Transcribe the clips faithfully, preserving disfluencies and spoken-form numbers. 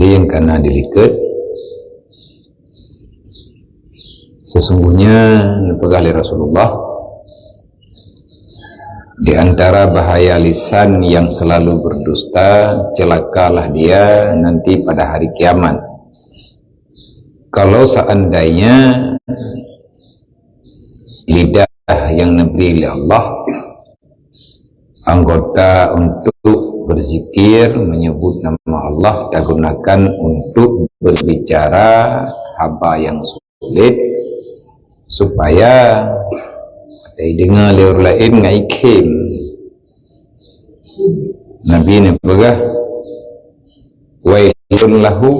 nyang ka na di likot. Sesungguhnya, neupeugah lé Rasulullah, di antara bahaya lisan yang selalu berdusta, celakalah dia nanti pada hari kiamat. Kalau seandainya lidah yang neubri lé Allah, anggota untuk berzikir, menyebut nama Allah, tagunakan untuk berbicara haba yang sulit, supaya tadeungoe lé ureueng laén ngon ikhém. Nabi neupeugah, "Wailun lahu,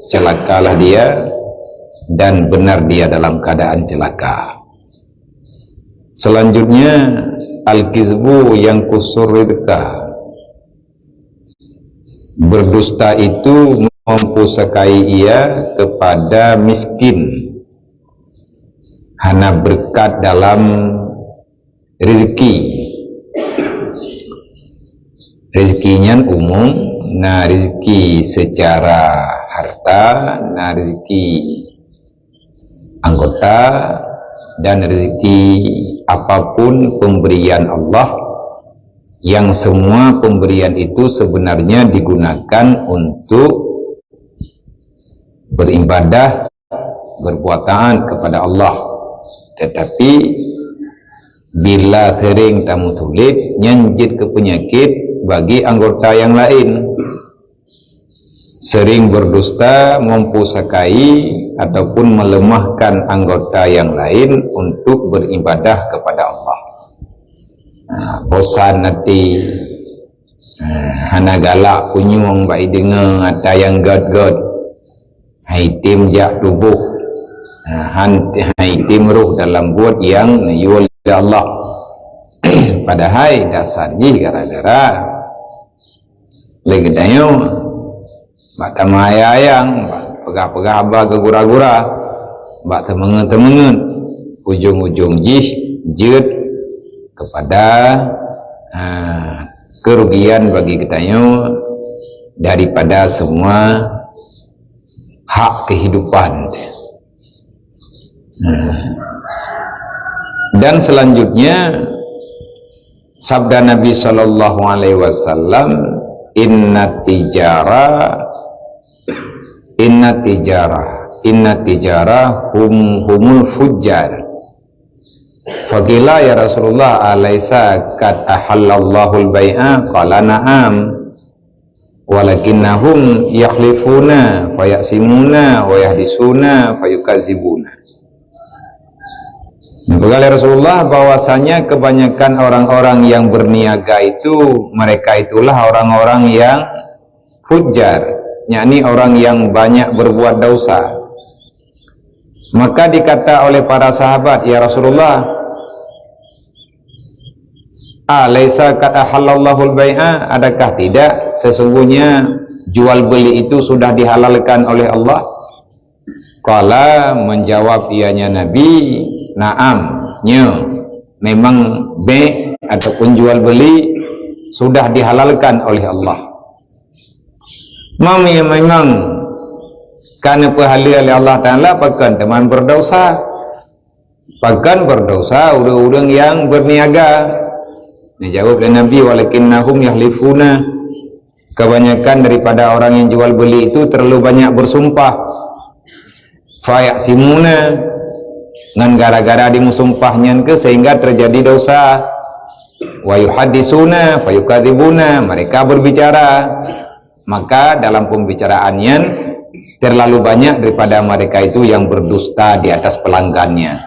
celakalah dia, dan benar dia dalam keadaan celaka." Selanjutnya, al-kizbu yang kusur rizqa. Berdusta itu mempusakai ia kepada miskin, hana berkat dalam rezeki. Rezeki nyan umum, na rezeki secara harta, na rezeki anggota, dan rezeki apapun pemberian Allah, yang semua pemberian itu sebenarnya digunakan untuk beribadah, berbuat taat kepada Allah. Tetapi bila sering tameusulet, nyan jeuet keu peunyakét bagi anggota yang laén. Sering berdusta, mempusakai ataupun melemahkan anggota yang lain untuk beribadah kepada Allah. Ha, bosan hati, ha, hana galak punyueng bak ideungoe ata nyang gét-gét. Hai tem jak tuboh, ha, han, hai tem roh dalam buet nyang neuyue lé Allah. Padahai dasar jih gara-gara lé geutanyoe bak tameuayang-ayang, bak peugah-peugah haba keu gura-gura, bak teumeungeut-teumeungeut, ujong-ujong jih jeuet kepada, ha, kerugian bagi geutanyoe daripada semua hak kehidupan. Nah. Dan selanjutnya, sabda Nabi sallallahu alaihi wasallam, "Inna tijara, inna tijara, inna tijara hum, humul fujjar." Faqila, "Ya Rasulullah, alaisa qad ahallallahu al-bai'a?" Qala, "Na'am." "Walakinnahum yakhlifuna, fayaqsimuna, wa yahdisuna, fayukazibuna." Peugah lé Rasulullah bahwasanya kebanyakan orang-orang yang berniaga itu, mereka itulah orang-orang yang fujjar, yakni orang yang banyak berbuat dosa. Maka dikata oleh para sahabat, "Ya Rasulullah, alaisa qad ahallallahu al-bai'a? Adakah tidak sesungguhnya jual beli itu sudah dihalalkan oleh Allah?" Qala, menjawab ianya Nabi, "Na'am, nyo, memang bai' ataupun jual beli sudah dihalalkan oleh Allah." Meunyoe memang ka neupeuhaleue lé Allah Taala, pakon teuma berdosa? Pakon berdosa ureuëng-ureuëng nyang berniaga? Neujaweueb lé Nabi, "Walakinnahum yahlifuna." Kebanyakan daripada orang yang jual beli itu terlalu banyak bersumpah. Fayaqsimuna, ngon gara-gara dimeusumpah nyan keuh sehingga terjadi dosa. Wa yuhaddisuna fayukadzibuna, mereka berbicara. Maka dalam pembicaraan nyan terlalu banyak daripada mereka itu yang berdusta di atas pelanggannya.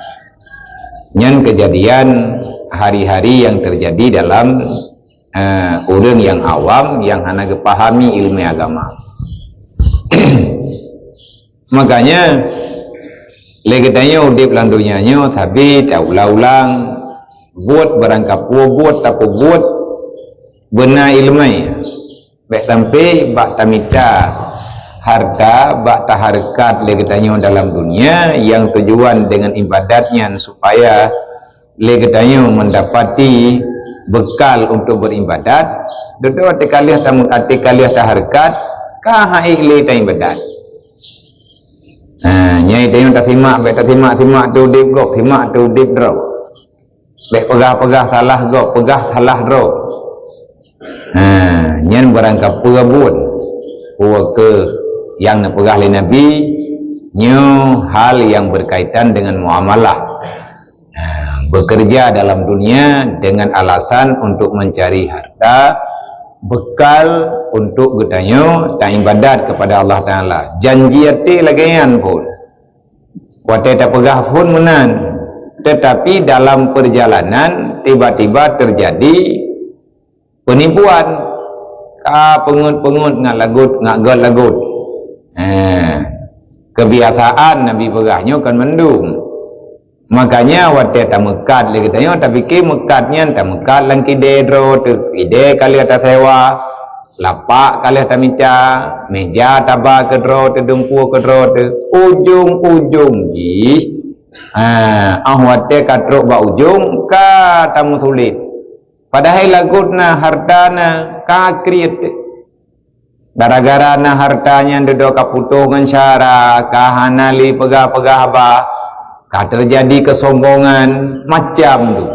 Nyan kejadian hari-hari yang terjadi dalam, eh, ureuëng yang awam yang hana geupahami ilmu agama. Makanya, lé geutanyoe udeb lam donya nyoe sabe taulang-ulang, buet barangkapeue buet tapeubuet beuna iéleumé. Bék sampai bak tamita harta, bak tahareukat lé geutanyoe dalam dunia, nyang tujuan dengan ibadat nyan supaya lé geutanyoe mendapati bekal untuk beribadat, dudoe até ka lheueh tamu-, até ka lheueh tahareukat, Ka han ék lé taibadat. Ha, nyan tanyoe tasimak, bèk tasimak-simak teuh udép gob, simak teuh udép droe. Bèk peugah-peugah salah gob, peugah salah droe. Ha, nyan barangkapeue buet. Peue keuh nyang neupeugah lé Nabi, nyoe hal nyang berkaitan dengan muamalah. Ha, bekerja dalam dunia dengan alasan untuk mencari harta, bekal untuk geutanyoe taibadat kepada Allah Taala. Janji até lagèe nyan phon. Watèe tapeugah phon meunan, tetapi dalam perjalanan tiba-tiba terjadi penipuan. Ka peungeut-peungeut ngat lagot, ngat göt lagot. Ha, kebiasaan Nabi peugah nyoe kan mandum. Makanya watèe tameukat lé geutanyoe, tapike meukat nyan tameukat lam kidée droe teuh, kidée ka lheueh tasewa, lapak ka lheueh tamita, meja taba keu droe teuh, dungkue keu droe teuh. Ujong-ujong jih, ha, 'oh watèe ka trok bak ujong, ka tameusulet. Padahai lagot na, harta na, ka kriet. Gara-gara na harta nyan dudoe ka putôh ngon syara, ka hana lé peugah-peugah haba, ka teujadi keusombongan, macam tu.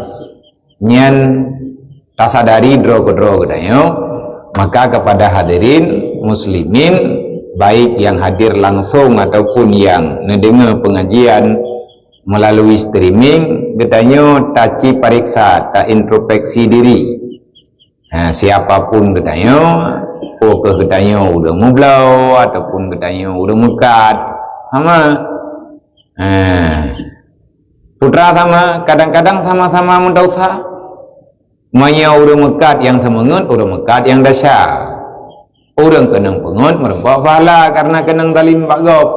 Nyan tasadari droe keudroe geutanyoe. Maka kepada hadirin muslimin, baik yang hadir langsung ataupun yang neudeungoe pengajian melalui streaming, geutanyoe taci pareksa, taintrospeksi diri. Ha, siapapun geutanyoe, peue keuh geutanyoe ureueng meubloe ataupun geutanyoe ureueng meukat, sama. Ha. Putra sama, kadang-kadang sama-sama meudesya. Meunyoe ureueng meukat nyang seumeungeut, ureueng meukat nyang desya. Ureueng keunong peungeut meureumpok pahala kareuna keunong zalim bak gob.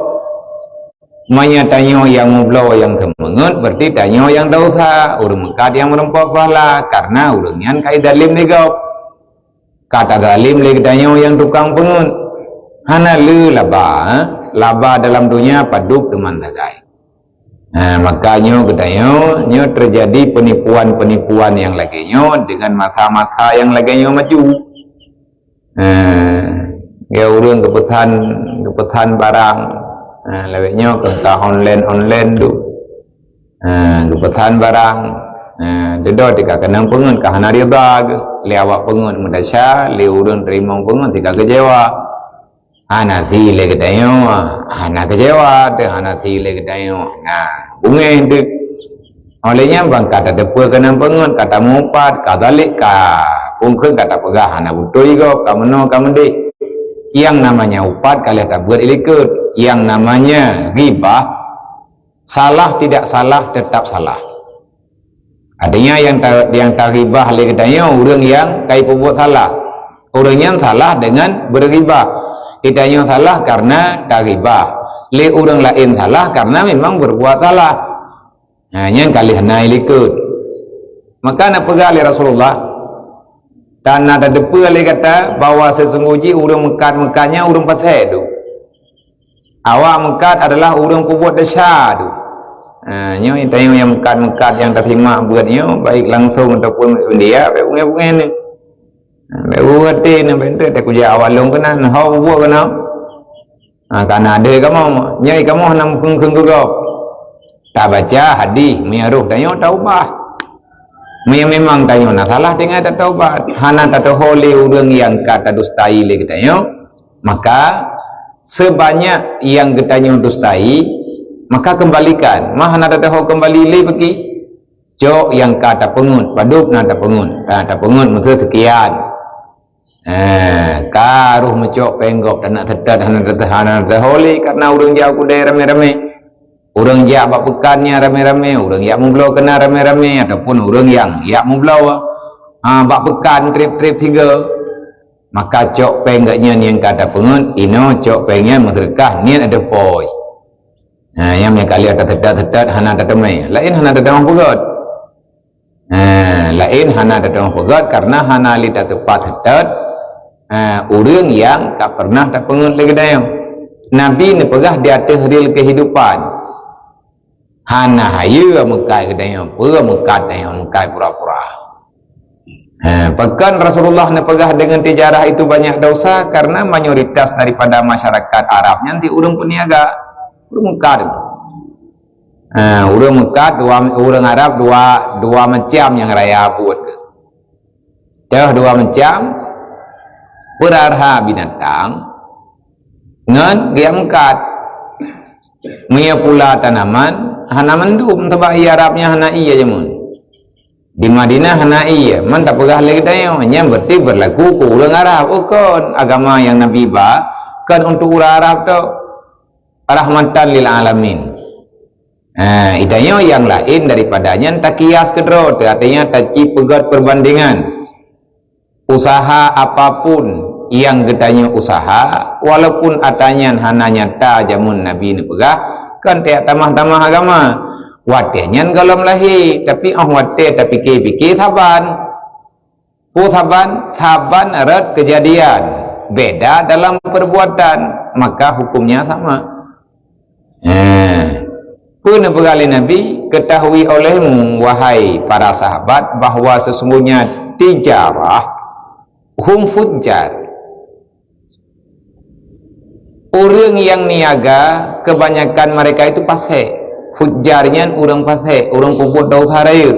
Meunyoe tanyoe nyang meubloe nyang seumeungeut, berarti tanyoe nyang desya, ureueng meukat nyang meureumpok pahala, kareuna ureueng nyan ka jizalim lé gob. Ka tazalim lé geutanyoe nyang tukang peungeut. Hana le laba, eh? Laba dalam donya padub teuma sagai. Nah, maka nyoe geutanyoe, nyoe teujadi penipuan-penipuan nyang lagèe nyoe dengan masa-masa nyang lagèe nyoe maju. Eh, ya ureueng geupeusan, geupeusan barang, eh, lawét nyoe keu ka online-online tu. Eh, geupeusan barang, eh, dudoe tika keunong peungeut ka hana ridha geuh. Lé awak peungeut meudesya, lé ureueng teurimong peungeut tika keucewa. Hana si lé geutanyoe, hana keucewa teuh, hana si lé geutanyoe. Nah, beungéh teuh. Óh lheueh nyan ban ka tateupeue keunong peungeut, ka tamupat, ka zalim, ka phon kheun ka tapeugah hana beutôi gob, ka meunoe, ka meudéh. Nyang namanya upat ka lheueh tabeuet ilikot. Nyang namanya ghibah, salah tidak salah tetap salah. Artinya nyang ta-, nyang taghibah lé geutanyoe ureueng nyang ka jipeubuet salah. Ureueng nyan salah dengan beughibah. Geutanyoe salah kareuna taghibah. Lé ureueng laén salah kareuna memang beubuet salah. Nah, nyan ka lheueh na ilikot. Maka na peugah lé Rasulullah, dan na tateupeue lé gata bahwa sesungguh jih ureueng meukat-meukat nyan ureueng pasék tu. Awak meukat adalah ureueng peubuet desya tu. Ha, nyoe tanyoe nyang meukat-meukat nyang tasimak buet nyoe, baik langsung ataupun media, bèk beungéh-beungéh ni. Ha, bèk beungéh ni, bèk enteuk takujak awak lôn keunan, ho peubuet keunan. Ha, kana deuh kamoe, nyoe kamoe hana meukeung-keung keu gob. Tabaca hadih, meunyo roh tanyoe taubah. Meunyo memang tanyoe na salah, tinggai tataubat. Hana tateuho lé ureueng nyang ka tadustai lé geutanyoe, maka sebanyak nyang geutanyoe dustai, maka kembalikan. Ma hana tateuho kembali lé peuki. Cok nyang ka tapeungeut, padub na tapeungeut. Ka tapeungeut meuteuseukian. Eh, ka roh meucok péng gob, tanak seutôt hana teuh-, hana teuho lé kareuna ureueng jak u keudè ramé-ramé. Ureueng jak bak peukan nyan ramé-ramé, ureueng jak meubloe keunan ramé-ramé, ataupun ureueng nyang jak meubloe, ha, bak peukan trép-trép sigoe. Maka cok péng geuh nyan nyang ka tapeungeut, inoe cok péng nyan meuseudeukah niet ateueh pôi. Ha, nyang meunyo ka lheueh taseutôt-seutôt hana tateumé, laén hana tateumé peugöt. Ha, laén hana tateumé peugöt kareuna hana lé tateupat seutôt, ha, ureueng nyang ka peureunah tapeungeut lé geutanyoe. Nabi neupeugah di ateueh real kehidupan. Hana hayeue meukat geutanyoe, peue meukat tanyoe, meukat pura-pura. Ha, pakon Rasulullah neupeugah deungon tijarah itu banyak dosa? Karena mayoritas daripada masyarakat Arab nyan di ureuëng peuniaga, ureuëng meukat. Ha, ureuëng meukat, dua, ureuëng Arab dua, dua macam nyang raya buet. Teuh dua macam, peurara binatang ngon riyak meukat. Meunyoe pula tanaman, hana mandum, sabab ie Arab nyan hana ie jameun. Di Madinah hana ie, man tapeugah lé geutanyoe, nyan berarti berlaku keu ureuëng Arab. Oh, kon agama nyang Nabi ba, kon untuk ureuëng Arab tok. Rahmatan lil alamin. Ha, geutanyoe nyang laén daripada nyan takias keudroe, artinya taci peugét perbandingan. Usaha apapun nyang geutanyoe usaha, walaupun atra nyan hana nyata jameun Nabi neupeugah, kon tajak tamah-tamah agama. Watée nyan gohlom lahé, tapi óh watée tapike-pike saban. Peue saban? Saban rot keujadian, beda dalam perbuatan, maka hukumnya sama. Eh, peue neupeugah lé Nabi, "Ketahui olehmu, wahai para sahabat, bahwa sesungguhnya tijarah hum fujjar." Ureuëng nyang niaga, kebanyakan mereka itu fasik. Fujjar nyan ureuëng fasik, ureuëng peubuet dosa rayeuk.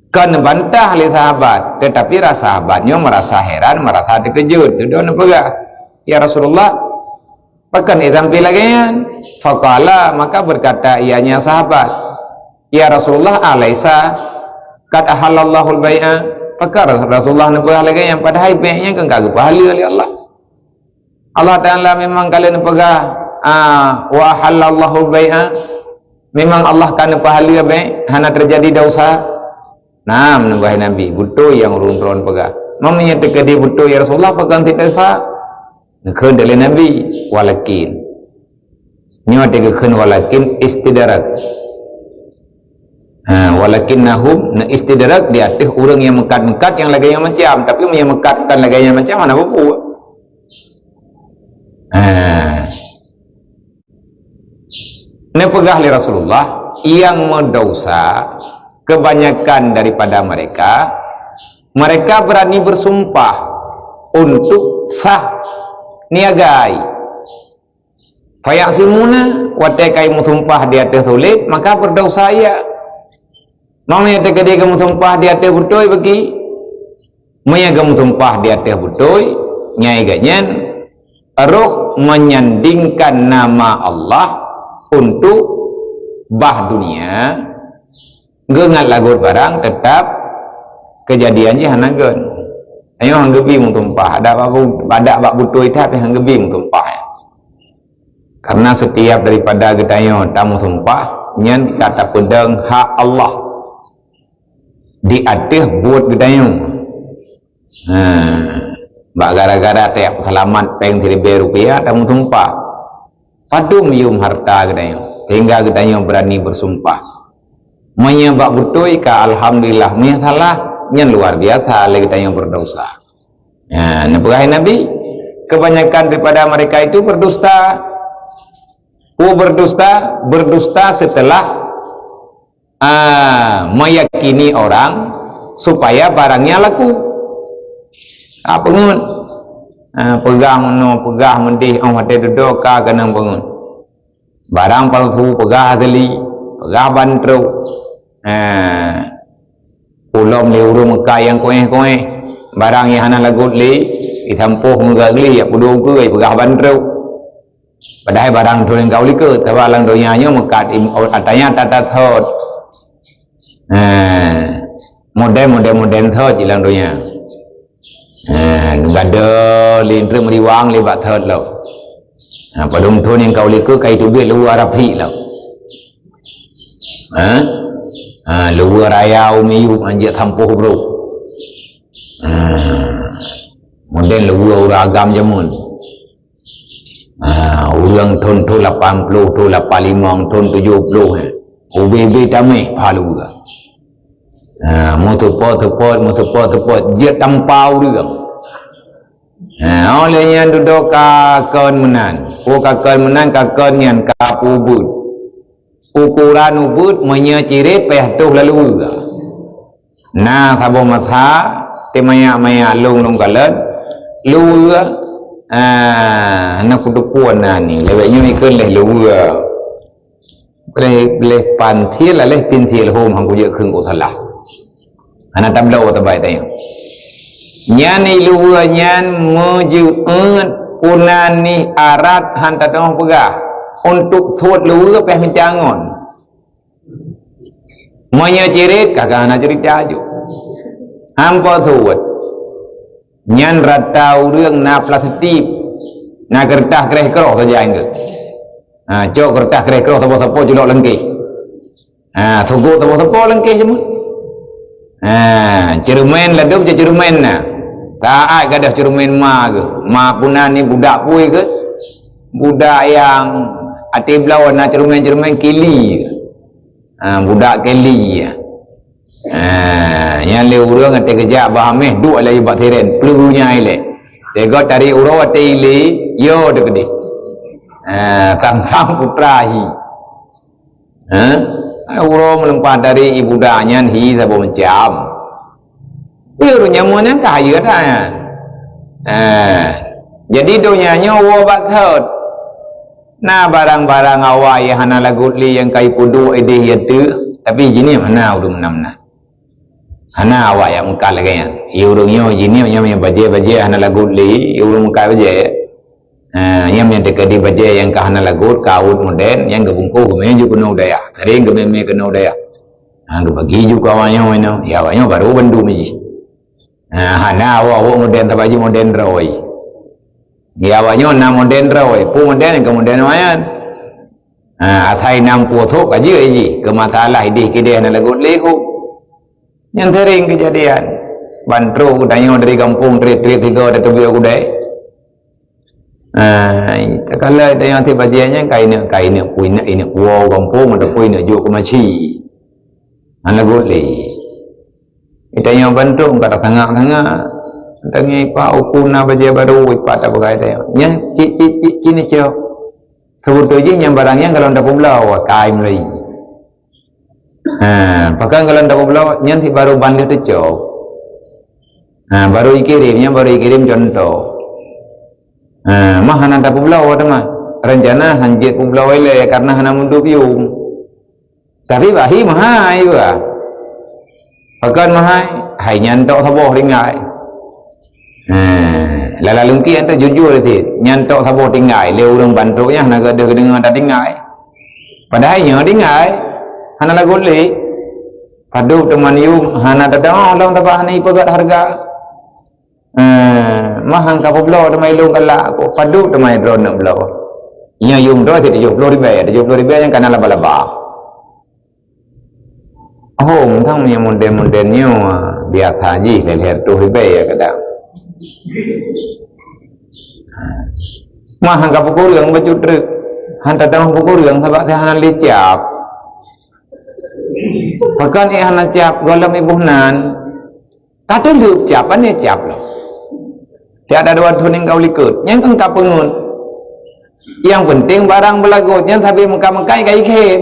Kon neubantah lé sahabat, tetapi ra-, sahabat nyoe merasa heran, merasa teukeujot. Dudoe neupeugah, "Ya Rasulullah, pakon ék sampai lagée nyan?" Faqala, maka berkata ianya sahabat, "Ya Rasulullah, alaisa qad ahallallahul bai'a?" Pakon Rasulullah neupeugah lagée nyan, padahai bée nyan kan ka geupahala lé Allah. Allah Taala memang ka lheueh neupeugah, ah, "Wa halallahu bai'a." Memang Allah ka neupahala bée, hana teujadi dosa. Nah, meuneubaih Nabi, beutôi nyang ureuëng droen peugah. Meunyoe teukeudi beutôi, ya Rasulullah, peugah anti dosa. Neukheun lé Nabi, walakin. Nyoe teugeukheun walakin istidrak. Ha, walakinnahum, na istidrak di ateueh ureuëng nyang meukat-meukat nyang lagée nyan macam. Tapi meunyoe meukat kon lagée nyan macam, hana peue-peue. Ha. Neupeugah lé Rasulullah, nyang meudesya kebanyakan daripada mereka, mereka berani bersumpah untuk sah niagai. Fayaqsimuna, watée ka meusumpah di ateueh sulet, maka beudesya ia. Meunyoe teukeudi geumeusumpah di ateueh beutôi bagi, meunyoe geumeusumpah di ateueh beutôi, nyan geuhnyan roh menyandingkan nama Allah untuk bah dunia, geuingat lagot barang, teutap keujadian jih hana gét. Tanyoe han geubi meusumpah, adak bak bu-, adak bak beutôi that han geubi meusumpah. Karena setiap daripada geutanyoe tameusumpah, nyan ka tapeudong hak Allah di ateueh buet geutanyoe. Ha, bak gara-gara tajak peuseulamat péng siribée rupiah, tameusumpah. Padum yum harta geutanyoe, sehingga geutanyoe beurani beusumpah. Meunyoe bak beutôi ka alhamdulillah, meunyoe salah, nyan luar biasa lé geutanyoe beudesya. Ha, neupeugah Nabi, kebanyakan daripada mereka itu berdusta. Peue berdusta? Berdusta setelah, ah, meyakini orang supaya barangnya laku. Ah, peungeut. Ah, peugah meunoe, peugah meudeh, óh watée dudoe ka keunong peungeut. Barang palsu peugah asli, peugah ban trok. Ha. Ulom lé ureuëng meukat nyang kuéh-kuéh, barang nyang hana lagot lé, jisampôh ngon gagli, jak peuduek ukeue, peugah ban trok. Padahai barang thon nyang ka u likot, sabab lam donya nyoe meukat im-, atra nyan that-that thot. Ha, modern, modern, modern thot lam donya. Ha, geugadoh lé treuk meuriwang lé bak thot lom. Ha, padum thon nyang ka u likot ka jiteubiet luweue rapi lom. Ha? Ha, luweue raya u miyueb hanjeuet sampôh brôk. Ha, modern luweue ureuëng agam jameun. Ha, ureuëng thon-thon lapan ploh, thon lapan limong, thon tujoh ploh, eh. Ubé-bé tameh pha luweue. Ha, meuteupot-teupot, meuteupot-teupot, jeuet tampa ureuëng. Ha, óh lheueh nyan dudoe ka kon meunan. Peue ka kon meunan, ka kon nyan ka peubuet. Ukoran ubeut meunyoe cirét payah toh lam luweue. Na saboh masa, teumayak-mayak lôn, lôn kalon, luweue, ah, na kuteupue na ni, lewat nyoe ikheun leh luweue. Leh, leh pansil, leh pinsil hom han kujeuet kheun ku salah. Hana tabloe tabai tanyong. Nyan i luweue nyan meujeuet puna nih arat han tadong peugah. Untuk suet luweue pih meucangon. Meunyoe cirit, kakang hana cerita aju. Hampa suet. Nyan rata ureuëng na plastik, na keureutah kreh kroh saja inggeuh. Ha, cok keureutah kreh kroh sapo-sapo culok lengkeh. Ha, sogok sapo-sapo lengkeh cuma. Ha, cerumen ladom je cerumen na. Taat gadoh cerumen ma ke. Ma puna ni budak pui ke. Budak yang até bloe na cerumen-cerumen kili. Ha, budak kili. Ha, nyan lé ureuëng até geujak bah ameh duek laju bak siren, peulunya ilée. Tegot tarik uroe até ilée, yo teukeudeh. Ha, sang-sang putra hi. Ha? Uroe meuleumpah tarik i budak nyan hi saboh macam. Di ureuëng nyamun nyan ka hayeue that nyan. Ha. Jadi donya nyoe woe bak thot. Na barang-barang awai nyang hana lagot lé nyang ka ipeuduek ideh ateueh, tapi jihnyan hana ureuëng meunan-meunan. Hana awai nyang meukat lagée nyan. Ye ureuëng nyoe jihnyan nyang, nyang bajée-bajée hana lagot lé, ye ureuëng meukat bajée. Ha, nyang, nyang teukeudi bajée nyang ka hana lagot, ka awot moden, nyang geubungkôh geumé ju keunoe u dayah. Sering geumé-mé keunoe u dayah. Ha, geubagi ju keu awak nyoe inoe. Ya, awak nyoe barô bandum jih. Ha, hana awak-awak moden tabaju moden droe. Ya, awak nyoe na moden droe, peue moden keu moden awak nyan. Ha, asai nam puothok ka jeuet jih, keu masalah ideh kideh na lagot lé hu. Nyan sering keujadian. Ban trok geutanyoe dari gampông treb-treb tiga tateubiet u keudai. Ah, takalon tanyoe até bajée nyan ka ineuk, ka ineuk pui, ineuk, ineuk puwoe gampông ataupun ineuk jok keu maci. Hana lagot lé. Tanyoe bantuk ka tasangak-sangak. Tanyoe ipak uku na bajée barô, ipak tapeugah tanyoe. Nyan cit, cit, cit, cit neucok. Seubeutôi jih nyan barang nyan golom tapeubloe, kai meulai. Ha, pakon golom tapeubloe, nyan cit barô ban teucok. Ha, barô ikirém, nyan barô ikirém contoh. Ha, mah hana tapeubloe teuma. Rencana hanjeuet peubloe ilée karena hana meudub yuem. Tapi bah hi meuhai bah. Pakon meuhai? Hai nyan tok saboh tinggai. Ha, lala lungkiek tu jujur cit. Nyan tok saboh tinggai. Lé ureuëng bantuk nyan hana gadôh geudeungoe tatinggai. Padahai nyoe tinggai. Hana lagot lé. Padub teuma yuem hana tadong lom tabah hana ipeugét hareuga. Eh, mah han ka peubloe teuma ilôn galak, padub teuma droeneuh bloe. Nyoe yuem droe sit tujoh ploh ribée, tujoh ploh ribée nyang kana laba-laba. Oh, mantong nyang moden-moden nyoe, biasa jih lhèe-lhèe reutôh ribée ya kadang. Mah han ka peukureueng bacut treuk. Han tadong peukureueng sabab hana lé cap. Pakon éh hana cap, golom iboh nan. Ka teuleueb cap, pane cap lom. Tiada dua thon ningkau likot. Nyang keu ka peungeut. Yang penting barang beulagot nyan sabe meukat-meukat ka ikhem.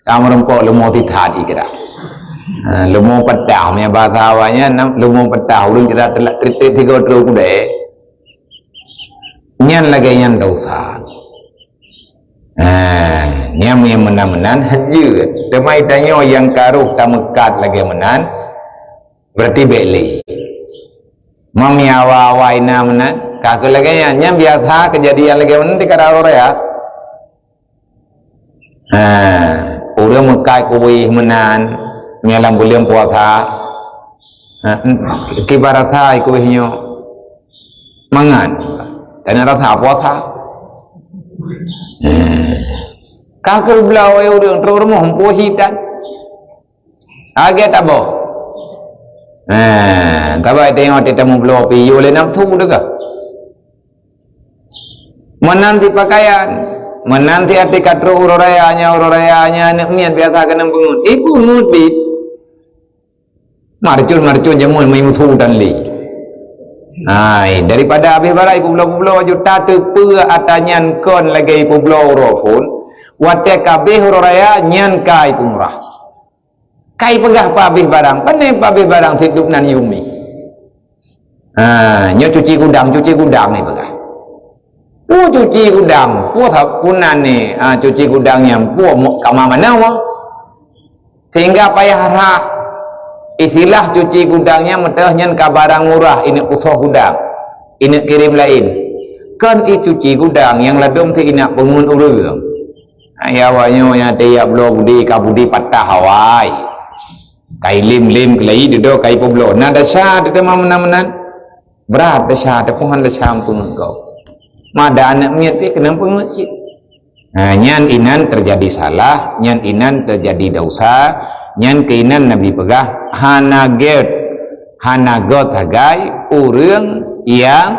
Ka meurumpok leumo tithat ikira. Ha, leumo peutah, meunan bahasa awaknyan, leumo peutah ureuëng kira teulak kritik tiga trok udeh. Nyan lagée nyan dosa. Ha, nyang meunan-meunan hana jeuet. Teuma tanyoe nyang ka roh tameukat lagée meunan, berarti bék lé. Meunyoe awai-awai na meunan, ka keu lagée nyan, nyan biasa keujadian lagée meunan di kara ureuëng raya. Ha, ureuëng meukat kuwéh meunan, nyoe lam buleuen puasa. Ha, kiban rasa kuwéh nyoe mangat. Tanyoe rasa puasa. Ha. Ka keu bloe ureuëng trok rumoh meupuwoe sitan. Agée taboh. Ha, tabai tanyoe até tameubloe pih yue lé nafsu teuka. Meunan sit pakaian, meunan sit até ka trok uroe raya nyan, uroe raya nyan aneuk miet biasa keuneuk peungeut. Ipeungeut bit. Marcon-marcon jameun meuimeue su dan lé. Hai, daripada abéh barai peubloe-peubloe aju tateupeue ata nyan kon lagée peubloe uroe phon, watée ka abéh uroe raya nyan ka ipeumurah. Ai peugah peuabéh barang, pane peuabéh barang sidroe nan yumi. Ha, nyoe cuci gudang, cuci gudang ni peugah. Peue cuci gudang, peue sa-, peue nan ni, ha, cuci gudang nyan, peue mo-, kama manoe. Sehingga payah rhah. Istilah cuci gudang nyan meuteugah nyan ka barang murah, ineuk kusoh gudang, ineuk kirém laén. Kon icuci gudang nyang ladôm teuingat peungeut ureuëng. Hai awak nyoe nyang teuyak bloe budi ka budi patah awai. Kai lem-lem keulai dudoe kai peubloe. Na desya teuteuma meunan-meunan. Brat desya teupuhan desya peungeut gob. Mada aneuk miet pih keunong peungeut cit. Ha, nyan inan teujadi salah, nyan inan teujadi desya, nyan keuinan Nabi peugah hana gét, hana gét sagai ureuëng nyang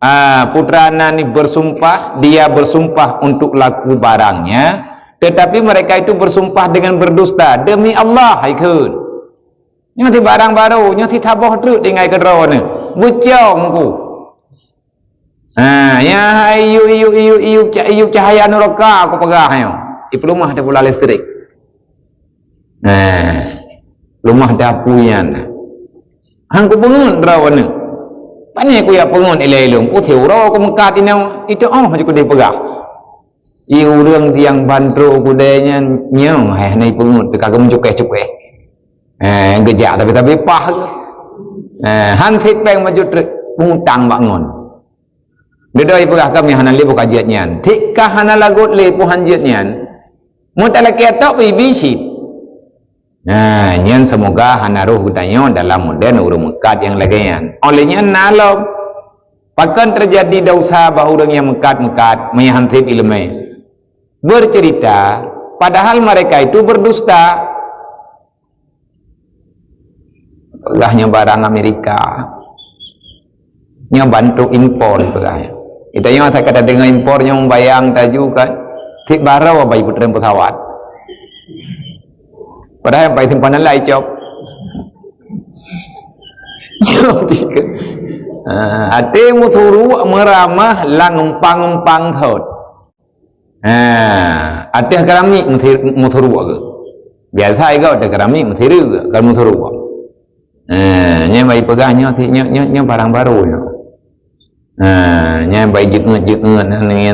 Ah, putra nan bersumpah, dia bersumpah untuk laku barangnya, tetapi mereka itu bersumpah dengan berdusta. Demi Allah, hai kheun. Nyoe si barang baru, nyoe si saboh treuk tinggai keudroe ni. Bucong ku. Ha, ya hai iyu, iyu, iyu, iyu, ca-, iyu cahaya neraka aku peugah nyoe. Di peulumah ada bola listrik. Nah, lumah dapu nyan. Han kupeungeut droe nyoe. Pane kuyak peungeut ilée lôn, kuthi uroe kumeukat inoe, itu oh ju kudeh peugah. I ureuëng nyang ban trok kudée nyan nyoe hai hana ipeungeut teuka geumeucukéh-cukéh. Eh, geujak tapi-tapi pah. Eh, han sit péng maju treuk pengutang bak ngon. Dudoe ipeugah kami hana lé buka jeuet nyan. Tik ka hana lagot lé puhan jeuet nyan. Meutalakée tok ibi cit. Nah, nyan seumoga hana roh geutanyoe dalam modern ureuëng meukat nyang lagée nyan. Oleh nyan na lom, pakon teujadi desya bak ureuëng nyang meukat-meukat meuhan sit iéleumé. Bercerita, padahal mereka itu berdusta. Peugah nyoe barang Amerika. Nyoe bantuk impor peugah nyoe. Kita nyoe asai ka tadeungoe impor nyoe bayang taju kan. Sit baroe bai peutrön pesawat. Padahal bai simpanan lai cok. Ah, até meusuruek meuramah lam empang-empang thot. Ha, ateueh keramik meusi-, meusuruek geuh. Biasa igoe ateueh keramik meusireuk geuh, kon meusuruek. Ha, nyan bai peugah nyoe si, nyoe, nyoe, nyoe barang baru nyoe. Ha, nyan bai jeuet-jeuet nyoe,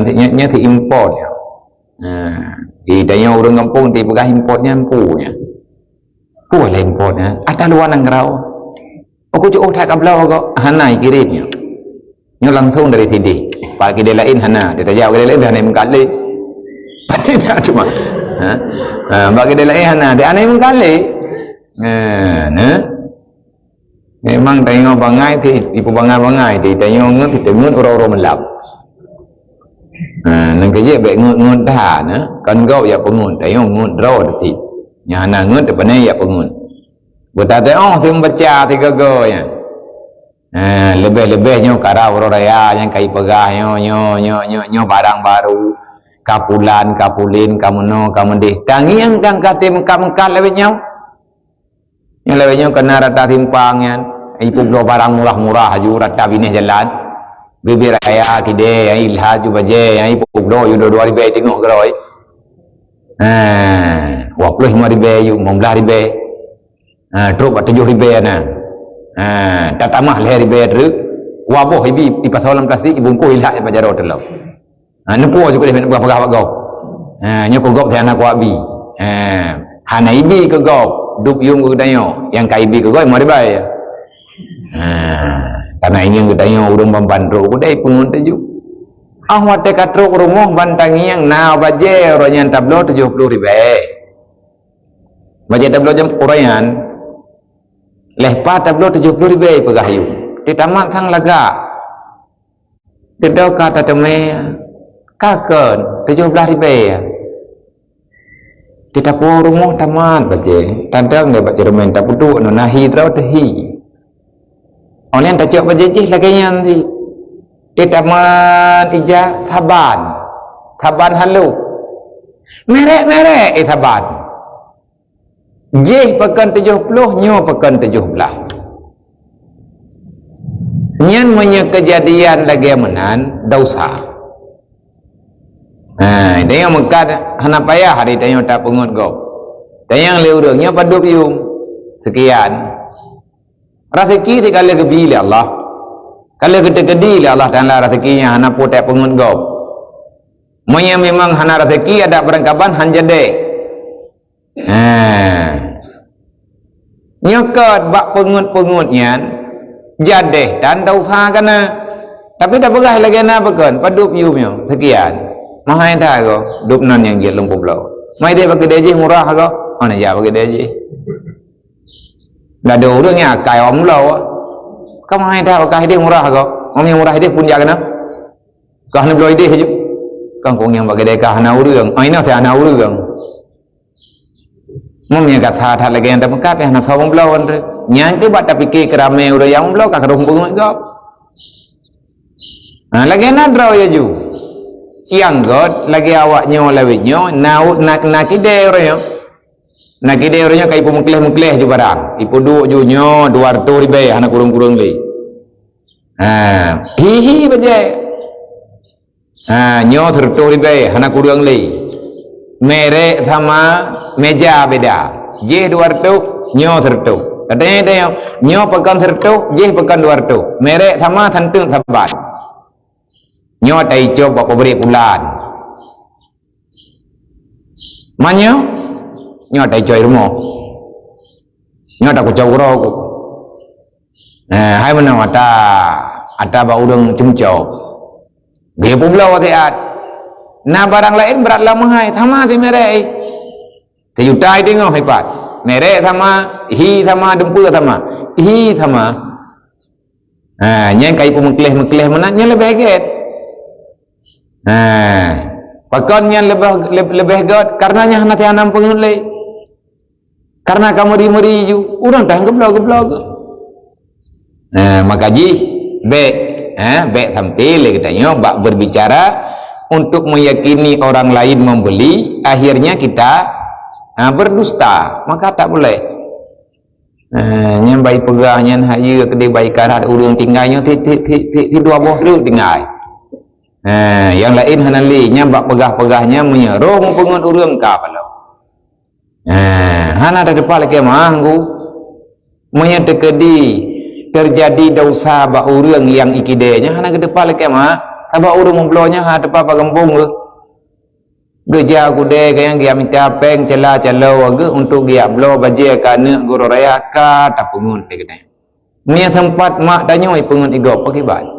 nyoe, nyoe si impor nyoe. Ha, di tanyoe ureuëng gampông ti peugah impor nyan pu nyan. Pu lé impor nyan, ata luwa nanggroe. Aku cu'oh that ka bloe gob, hana ikirém nyoe. Nyoe langsung dari sideh. Bak kidée laén hana, dia tajak kidée laén hana meukalé. Padahai tak cuma. Ha? Ha, bak kidée laén hana, dia hana meukalé. Ha, nah. Memang tanyoe bangai ti, ipu bangai-bangai ti, tanyoe ngeut, ti teungeut uroe-uroe malam. Ha, nang kejek baik ngeut-ngeut dah, nah. Kan gob ya pengeut, tanyoe ngeut droe ti. Nyang hana ngeut, teupane ya pengeut. Buta teuh oh, si membaca, si gogo nyan. Ha, leubeh-leubeh nyoe kara uroe raya nyang kai peugah nyoe, nyoe, nyoe, nyoe, nyoe barang baru. Ka pulan, ka pulin, ka meunoe, ka meudeh. Tangieng kan ka tém meukat-meukat lawét nyoe. Nyoe lawét nyoe keunan rata simpang nyan. Ipubloe barang murah-murah aju rata binéh jalan. Bibir raya kidée, nyang ilha ju bajée, nyang ipubloe ju dua-dua ribée teungoh keudroe. Ha, dua puluh lima ribée ju, lima belas ribée. Ha, trok bak tujoh ribée na. Ha, tatamah lhée ribée treuk, waboh ibi, ipasoe lam plastik, ibungkôh ilhak bak jaroe teuh lom. Ha, neupo ju keudeh meupeugah-peugah bak gob. Ha, nyoe keu gob teuh hana kuabi. Ha, hana ibi keu gob, dup yuem keu geutanyoe. Nyang ka ibi keu gob, meuhadab. Ha, karena ingat geutanyoe ureuëng ban-ban trok, kudai peungon teuju. Ah, watée ka trok rumoh ban tangieng na bajée uroe nyan tabloe tujoh ploh ribée. Bajée tabloe jam uroe nyan, lheueh pat tabloe tujoh ploh ribée peugah yum. Titamat sang lagak. Teudoe ka tateumé, ka kheun, tujoh blaih ribée. Titapuwoe rumoh tamat bajée, tadong lé bak ceureumen tapeuduek ngon nahi droe teuhi. Óh lheueh tacok bajée jih lagée nyan di. Titamat ija saban, saban halôh. Merek-merek, eh, saban. Jih pakon tujoh ploh, nyoe pakon tujoh blaih. Nyan meunyoe keujadian lagée meunan, desya. Ha, tanyoe meukat hana payah hari tanyoe tapeungeut gob. Tanyong lé ureuëng nyoe padub yum. Sekian. Raseuki ti ka lheueh geubi lé Allah. Ka lheueh geuteukeudi lé Allah Taala raseuki nyang hana po teupeungeut gob. Meunyoe memang hana raseuki, adak beurangkaban han jadeh. Ha. Nyoe keuh bak peungeut-peungeut nyan, jadeh tan tausaha kana. Tapi tapeugah lagée na pakon, padub yum nyoe, sekian. Mahai that goe, dub nan nyang jeuet lom peubloe. Mai deh bak keudée jih murah goe, mana jak bak keudée jih. Dah ada ureuëng nyang akai awak meubloe. Ka mahai that bak keudée murah goe. Nyang murah ideh pun jak kana. Kah neubloe ideh ju. Kang kong nyang bak keudée kah hana ureuëng. Ah, inoe hana ureuëng. Meunyoe gata that lagée nyang tameukat, pih hana soe meubloe. Nyan keuh bak tapike keuramé ureuëng nyang meubloe ka keudroe peungeut gob. Ha, lagée na droe ya ju. Nyang göt lagée awak nyoe lawét nyoe, na, na, na kidée ureuëng nyoe. Na kidée ureuëng nyoe ka ipeumeukleh-meukleh ju barang. Ipeuduek ju nyoe dua reutôh ribée hana kureueng-kureueng lé. Ha, hi-hi bajée. Ha, nyoe sireutôh ribée, hana kureueng lé. Merek sama, meja beda. Jih dua reutôh, nyoe sireutôh. Katanya, katanya, nyoe pakon sireutôh, jih pakon dua reutôh. Merek sama, santeuk saban. Nyoe taicok bak pabrik pulan. Manyoe, nyoe taicok i rumoh. Nyoe takucok uroe ku. Nah, hai meunoe ata, ata bak ureuëng cumcok. Geuyue peubloe watée at. Na barang laén brat lam meuhai, sama si merek. Teujuta i teungoh ipat. Merek sama, hi sama, dumpeue sama. Hi sama. Ha, nyan kai peumeukleh-meukleh meunan, nyan leubeh gét. Ha, pakon nyan leubeh, leubeh gét? Karena nyan hana teuanam peungeut lé. Karena ka meuri-meuri ju, ureuëng tan geubloe-geubloe geuh. Nah, maka jih bék, ha, bék sampai lé geutanyoe bak berbicara untuk meyakini orang lain membeli, akhirnya kita, ha, berdusta. Maka tak boleh. Ha, nyan bai peugah nyan hayeue keudeh bai karat ureuëng tinggai nyoe ti, ti, ti, ti, ti dua boh treuk tinggai. Ha, nyang laén hana lé, nyan bak peugah-peugah nyan meunyoe roh meupeungeut ureuëng ka paloe. Eh, hana teuteupah lé kiamat, Teungku. Meunyoe teukeudi teujadi desya bak ureuëng nyang ikidée nyan hana geuteupeue lé kiamat, sabab ureuëng meubloe nyan hana teupeue bak gampông geuh. Geujak kudée keu nyang geujak mita péng cala-calo geuh untuk geujak bloe bajée keu aneuëk gurée raya ka tapeungeut lé geutanyoe. Meunyoe teumpat mak tanyoe ipeungeut igob pakriban.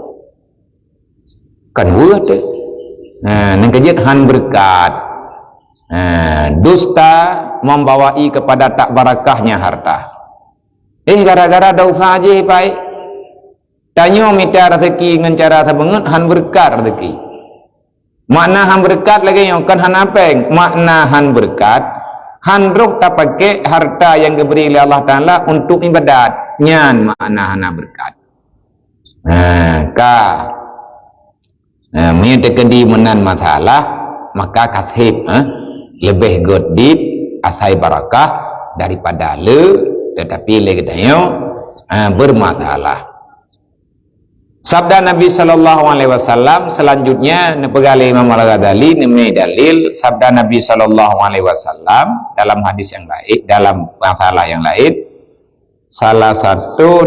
Kan weueh teuh. Ha, nyang keujeuet han beureukat. Ha, dusta membawai kepada tak barakahnya harta. Eh, gara-gara desya jih pai. Tanyoe mita raseuki ngon cara sabeungeut han beureukat raseuki. Makna han beureukat lagée nyoe, kon hana péng. Makna han beureukat, han roh tapakék harta nyang geubri lé Allah Taala untuk iébadat. Nyan makna hana beureukat. Ha, ka. Ha, meunyoe teukeudi meunan masalah, maka ka sép, ha? Leubeh gét dit asai barakah daripada le, tetapi lé geutanyoe, ha, bermasalah. Sabda Nabi sallallahu alaihi wasallam selanjutnya neupeugah lé Imam Al-Ghazali neumé dalil sabda Nabi sallallahu alaihi wasallam dalam hadis yang lain, dalam masalah yang lain, salah satu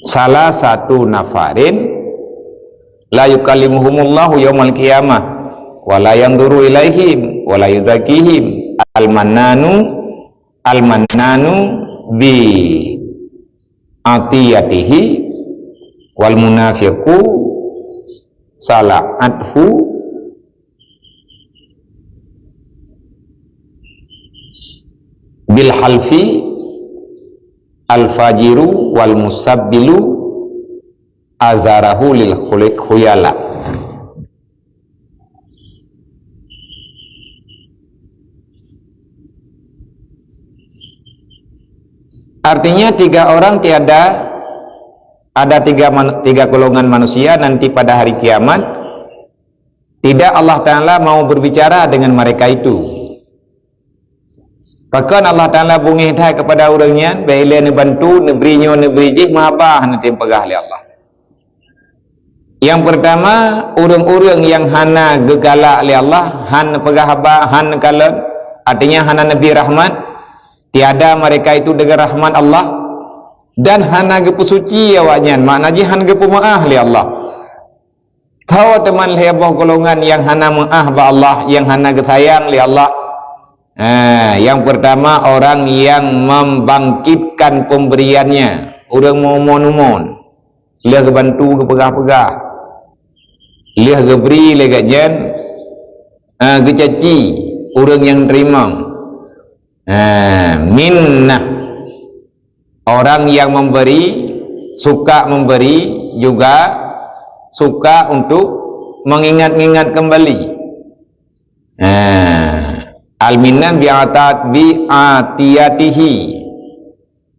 salah satu nafarin la yukallimuhumullahu yaumal qiyamah wa la yanzuru ilaihim wa la yuzakkihim al-mannanu al-mannanu bi atiyatihi wal munafiqu sala'athu bil halfi al fajiru wal musabbilu azarahu lil khuyala. Artinya tiga orang tiada, ada tiga man-, tiga golongan manusia nanti pada hari kiamat, tidak Allah Taala mau berbicara dengan mereka itu. Pakon Allah Taala beungéh that kepada ureuëng nyan, bék ilée neubantu, neubri nyoe, neubri jih, meuhaba hana tém peugah lé Allah. Yang pertama, ureuëng-ureuëng yang hana geugalak lé Allah, han peugah haba, han kalon, artinya hana neubri rahmat, tiada mereka itu dengan rahmat Allah, dan hana geupeusuci awaknyan, makna jih han geupeumaáh lé Allah. Tho teuma lhée boh golongan nyang hana meuáh bak Allah, nyang hana geusayang lé Allah. Ha, yang pertama, orang yang membangkitkan pemberiannya, ureuëng meumon-umon, lheueh geubantu geupeugah-peugah, lheueh geubri lé gobnyan, ha, geucaci ureuëng nyang teurimong. Ha, minnah. Orang yang memberi, suka memberi, juga suka untuk mengingat-ingat kembali. Nah, al-minnah bi'atat-, bi'atiyatihi.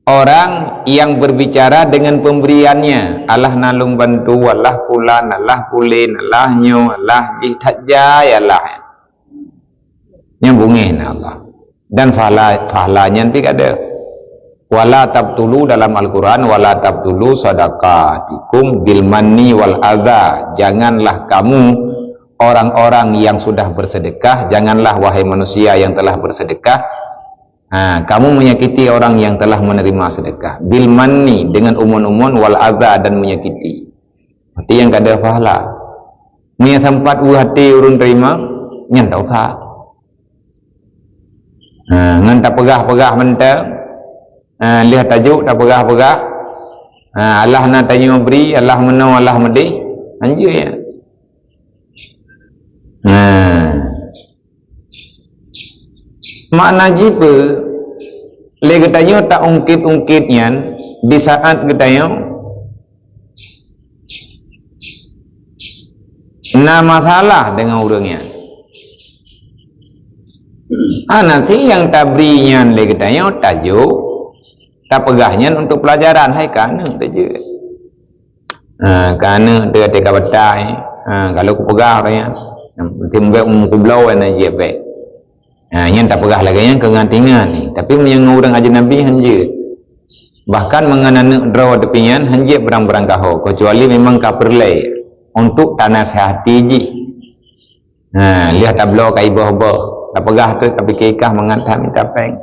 Orang yang berbicara dengan pemberiannya, "Allah na lôn bantu, Allah pulan, Allah pulen, Allah nyoe, Allah jih that jai, Allah." Nyang bungéh na Allah. Dan pahala, pahala nyan pih ka ada. "Wala tabtulu" dalam Al-Quran, "Wala tabtulu sadaqatikum bil manni wal adha." Janganlah kamu orang-orang yang sudah bersedekah, janganlah wahai manusia yang telah bersedekah, ha, kamu menyakiti orang yang telah menerima sedekah. Bil manni, dengan umon-umon, wal adha, dan menyakiti. Arti nyang ka ada pahala. Meunyo sampat u hati ureuëng terima, nyan tak usah. Ha, ngon tapeugah-peugah mantong, ha, lheueh tajok tapeugah-peugah, ha, Allah na tanyoe bri, Allah meunoe, Allah meudeh, hanjeuet nyan. Ha. Makna jih peue? Lé geutanyoe taungkit-ungkit nyan di saat geutanyoe na masalah deungon ureuëng nyan. Hana si nyang tabri nyan lé geutanyoe tajok, tapeugah nyan untuk pelajaran, hai ka aneuëk tajeuet. Ha, ka aneuëk teuka-teuka batai. Ha, kalau kupeugah orang nyan, mesti mbek mukubloe na jih bek. Ha, nyan tapeugah lagée nyan keu ngon tingan ni. Tapi meunyoe ngon ureuëng ajnabi hanjeuet. Bahkan meungon aneuëk droe teupinyan hanjeuet beurang-beurang kaho, kecuali memang ka peureulée untuk tanasihati jih. Ha, lheueh tabloe ka iboh-boh, tapeugah teuk, tapike kah mangat that mita péng.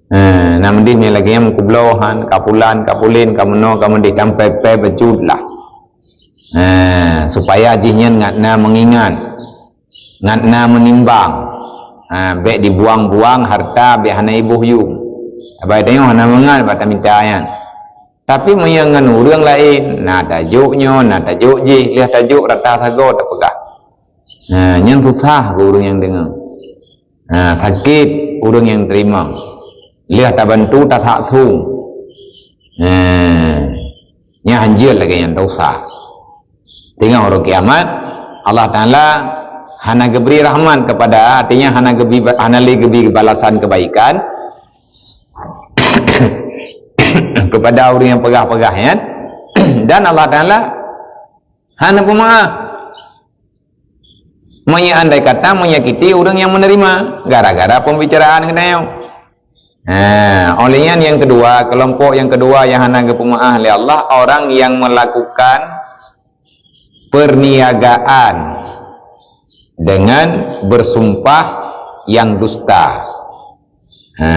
Ha, na meudeh nyan lagée nyan mukubloe han, ka pulan, ka pulen, ka meunoe, ka meudeh, sampai pée bacut lah. Ha, supaya jih nyan ngat na meungingat, ngat na meunimbang. Ha, bék dibuang-buang harta, bék hana iboh yuem. Sabai tanyoe hana mangat bak tamita nyan. Tapi meunyoe ngon ureuëng laén, na tajok nyoe, na tajok jih, lheueh tajok rata sagoe tapeugah. Ha, nyan susah keu ureuëng nyang deungoe. Ha, sakét ureuëng nyang teurimong. Lheueh tabantu tasak sung. Ha, nyan hanjeuet lagée nyan, tak usah. Teungoh uroe kiamat, Allah Taala hana geubri rahmat kepada, artinya hana geubri, hana lé geubri balasan kebaikan kepada ureuëng nyang peugah-peugah nyan. Dan Allah Taala hana peumaáh. Meunyoe andai kata menyakiti ureuëng nyang menerima gara-gara pembicaraan geutanyoe. Ha, oleh nyan yang kedua, kelompok yang kedua yang hana geupeumaáh lé Allah, orang yang melakukan perniagaan dengan bersumpah yang dusta. Ha.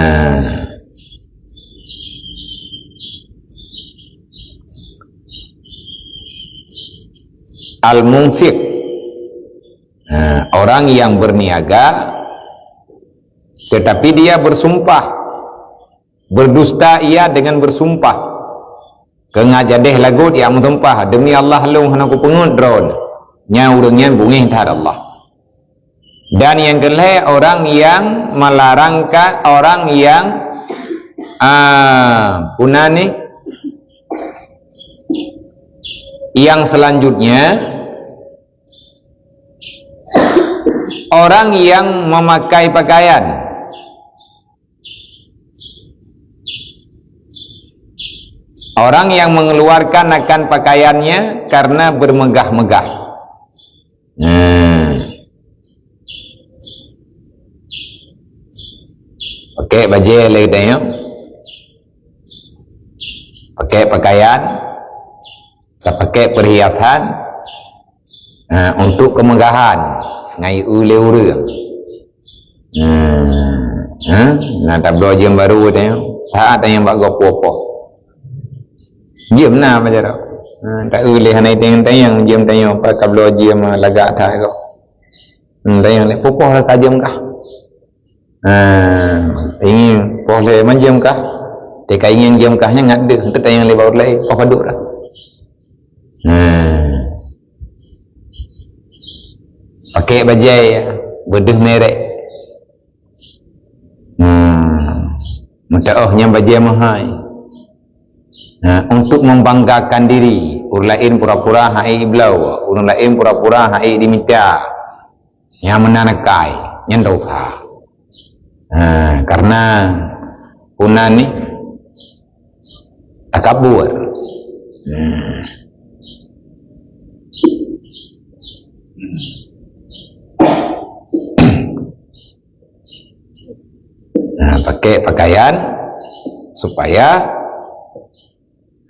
Al-munfiq. Ha, orang yang berniaga tetapi dia bersumpah, berdusta ia dengan bersumpah. Keu ngat jadeh lagot ia meusumpah, "Demi Allah lôn hana kupeungeut droe." Nyan ureuëng nyan bungéh that Allah. Dan yang kelhée, orang yang melarangkan, orang yang, ah, puna ni, yang selanjutnya, orang yang memakai pakaian, orang yang mengeluarkan akan pakaiannya karena bermegah-megah. Nah. Pakai bajée lé geutanyoe. Pakai pakaian, ka pakai perhiasan, Ha, untuk kemegahan, ngai eu lé ureuëng. Hmm. Ha? Nah, tabloe jeuem baru tanya. Saat tanya bak gopoh-poh. Jeuem na macam tu. Ha, tak eu lé hana tanya-tanya, jeuem tanya, apa kabloe jeuem lagak that kok. Hmm, tanya lé, poh-poh lah ka jeuem kah? Ha, ingin poh lé manjeuem kah? Teuka ingin jeuem kah nyan ngat deuh, teuka nyang lé baut laén, poh padub dah. Ha. Pakai bajai beudeuh merek. Hmm. Meuta oh nyang bajai mahai. Ha, untuk membanggakan diri, ureuëng laén pura-pura hai ibloe, ureuëng laén pura-pura hai dimita. Nyang meunan akai, nyan dosa. Ha, karena puna ni takabur. Hmm. Ha, pakai pakaian supaya,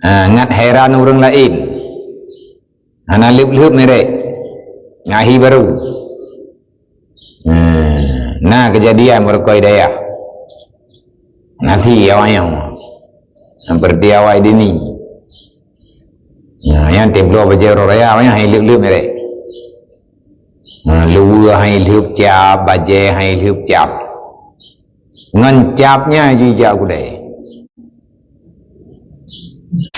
ha, ngat heran ureuëng laén. Hana lheueb-lheueb merek. Ngahi baru. Hmm. Nah, kejadian meureukoh dayah. Nasi awaknyan. Seperti awai dini. Nah, nyang tibloe bajai uroe raya, awaknyan hai lheueb-lheueb merek. Nah, luweue hai lheueb cap, bajai hai lheueb cap. Ngon cap nyan jijak kudai.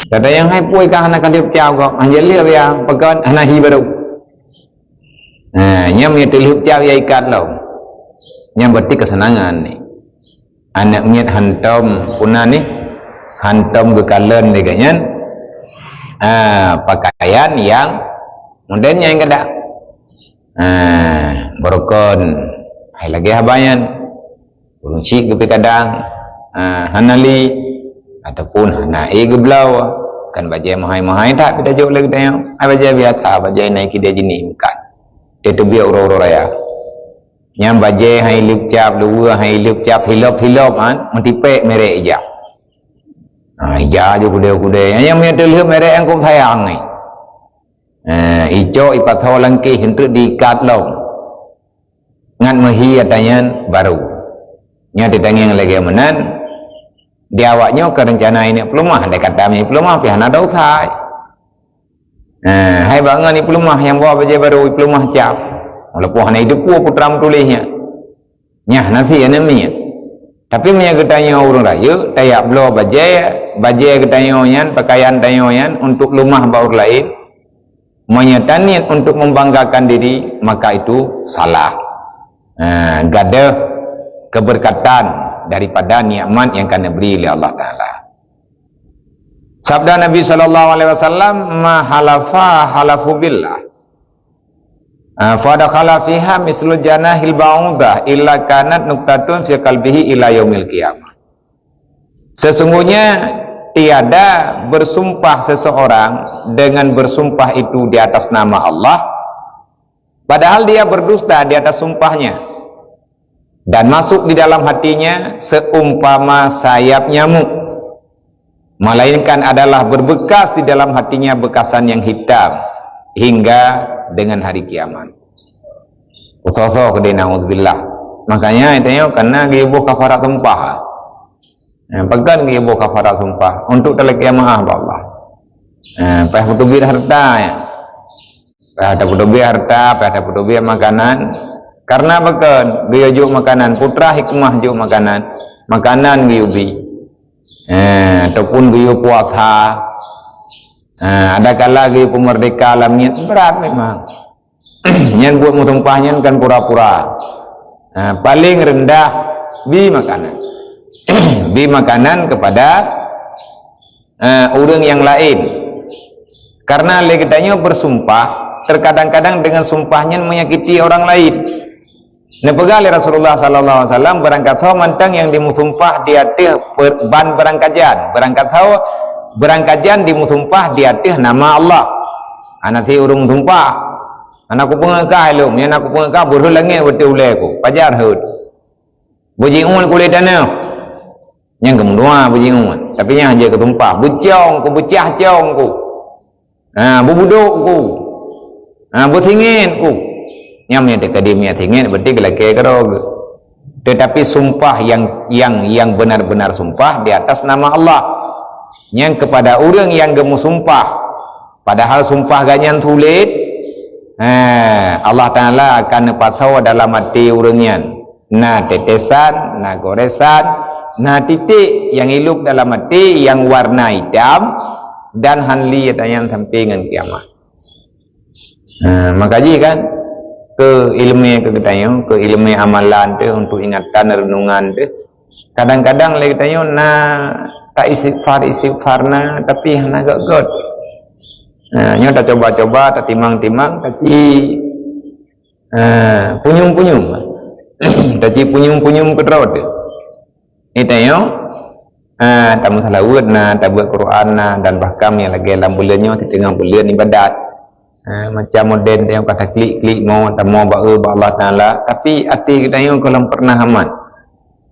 Kata nyang hai pui ka hana ka lheueb cap kok. Anjali ya, pekan hana hi baru. Nah, nyam ya teulheueb cap ya ikat lom. Nyam berarti kesenangan ni. Aneuk miet hantom puna ni, hantom geukalon lé geuh nyan. Ah, pakaian yang moden nyang kada. Ah, beurukon hai lagée haba nyan. Ureuëng syiek geupeu kadang, ah, hana li ataupun hana ék geubloe, kan bajée mahai-mahai that pih tajok lé geutanyoe. Hai bajée biasa, bajée naik kidée jinih bukan. Teubiet uroe-uroe raya. Nyang bajée hai lheueb cap, luweue hai lheueb cap, hilop-hilop han, meutipék merek ija. Ha, ija ju kudée-kudée. Nyang meuteulheueb merek nyang kok sayang ni. Eh, icok ipasoe lam kéh, eunteuk diikat lom. Ngat meuhi ata nyan baru. Nyan teutangieng lagée meunan, di awak nyoe keu reuncana ineuk peuleumah, dai kata mi peuleumah pih hana dosa. Eh, hai bak ngon ipeuleumah nyang bawa bajée baru ipeuleumah cap. Walaupun hana iteupeue putra meutuléh nyan. Nyah nasi aneuk miet. Tapi meunyoe geutanyoe ureuëng rayeuk, tajak bloe bajée, bajée geutanyoe nyan, pakaian tanyoe nyan untuk leumah bak ureuëng laén, meunyoe taniet untuk membanggakan diri, maka itu salah. Ha, gadôh keberkatan daripada nikmat yang ka neubri lé Allah Taala. Sabda Nabi sallallahu alaihi wasallam, "Ma halafa halafu billah. Ah, fa dakhala fiha mislu janahil ba'udah illa kanat nuktatun fi qalbihi ila yaumil qiyamah." Sesungguhnya tiada bersumpah seseorang dengan bersumpah itu di atas nama Allah, padahal dia berdusta di atas sumpahnya, dan masuk di dalam hatinya seumpama sayap nyamuk, melainkan adalah berbekas di dalam hatinya bekasan yang hitam hingga dengan hari kiamat. Usoh-soh keudeh, naudzubillah. Makanya itu nyoe karena geuiboh kafarat sumpah. Eh, peugah geuiboh kafarat sumpah untuk talakée maaf bak Allah. Eh, payah peuteubiet hareuta, ya. Payah tapeuteubiet hareuta, payah tapeuteubiet makanan. Karena pakon geuyue jok makanan, putra hikmah jok makanan, makanan geuyue bi. Eh, ataupun geuyue puasa. Eh, ada kala geuyue peumerdeka lam niet, berat memang. Nyan buet meusumpah nyan kan pura-pura. Eh, paling rendah bi makanan. Bi makanan kepada eh, ureuëng nyang laén. Karena lé geutanyoe bersumpah, terkadang-kadang dengan sumpah nyan menyakiti orang lain. Neupeugah lé Rasulullah sallallahu alaihi wasallam, barangkasoe mantong nyang jimeusumpah di ateueh per-, ban barangkajan, barangkasoe, barangkajan jimeusumpah di ateueh nama Allah. Hana si ureuëng meusumpah, "Hana kupeungeut kah lom, nyan hana kupeungeut kah, beuheuet langét watée ulée ku." Pajan heuet. Beujiôh kulét tanoh. Nyang keumeudoa beujiôh, tapi nyang hana keutumpah, beucong ku, beucah cong ku. Ha, beubudok ku. Ha, beusingét, uh. Nyang meunyoe teukeudi meunyoe singét, berarti geulakée keudroe. Tetapi sumpah yang, yang, yang benar-benar sumpah di atas nama Allah. Nyang kepada ureuëng nyang geumeusumpah, padahal sumpah gobnyan sulet, ha, Allah Taala akan neupasoe dalam até ureuëng nyan. Na tetesan, na goresan, na titek nyang ilôb dalam até nyang warna itam, dan han li tanyan sampai ngon kiamat. Ha, maka jih kan, keu ileumé keu geutanyoe, keu ileumé amalan teuh, untuk ingatan renungan teuh. Kadang-kadang lé geutanyoe na ta-istighfar-istighfar na, tapi hana göt-göt. Ha, nyoe tacoba-coba, tatimang-timang, tapi, ha, punyum-punyum. Tapi punyum-punyum keudroe teuh. Ni tanyoe, ha, tameuseulaweuet na, tabeuet Quran na, dan bahkan nyang lagée lam buleuen nyoe, siteungoh buleuen ibadat. Ha, macam model tanyoe ka taklik-klik mo, tamoe ba-, bak Allah Taala, tapi até geutanyoe gohlom pernah aman.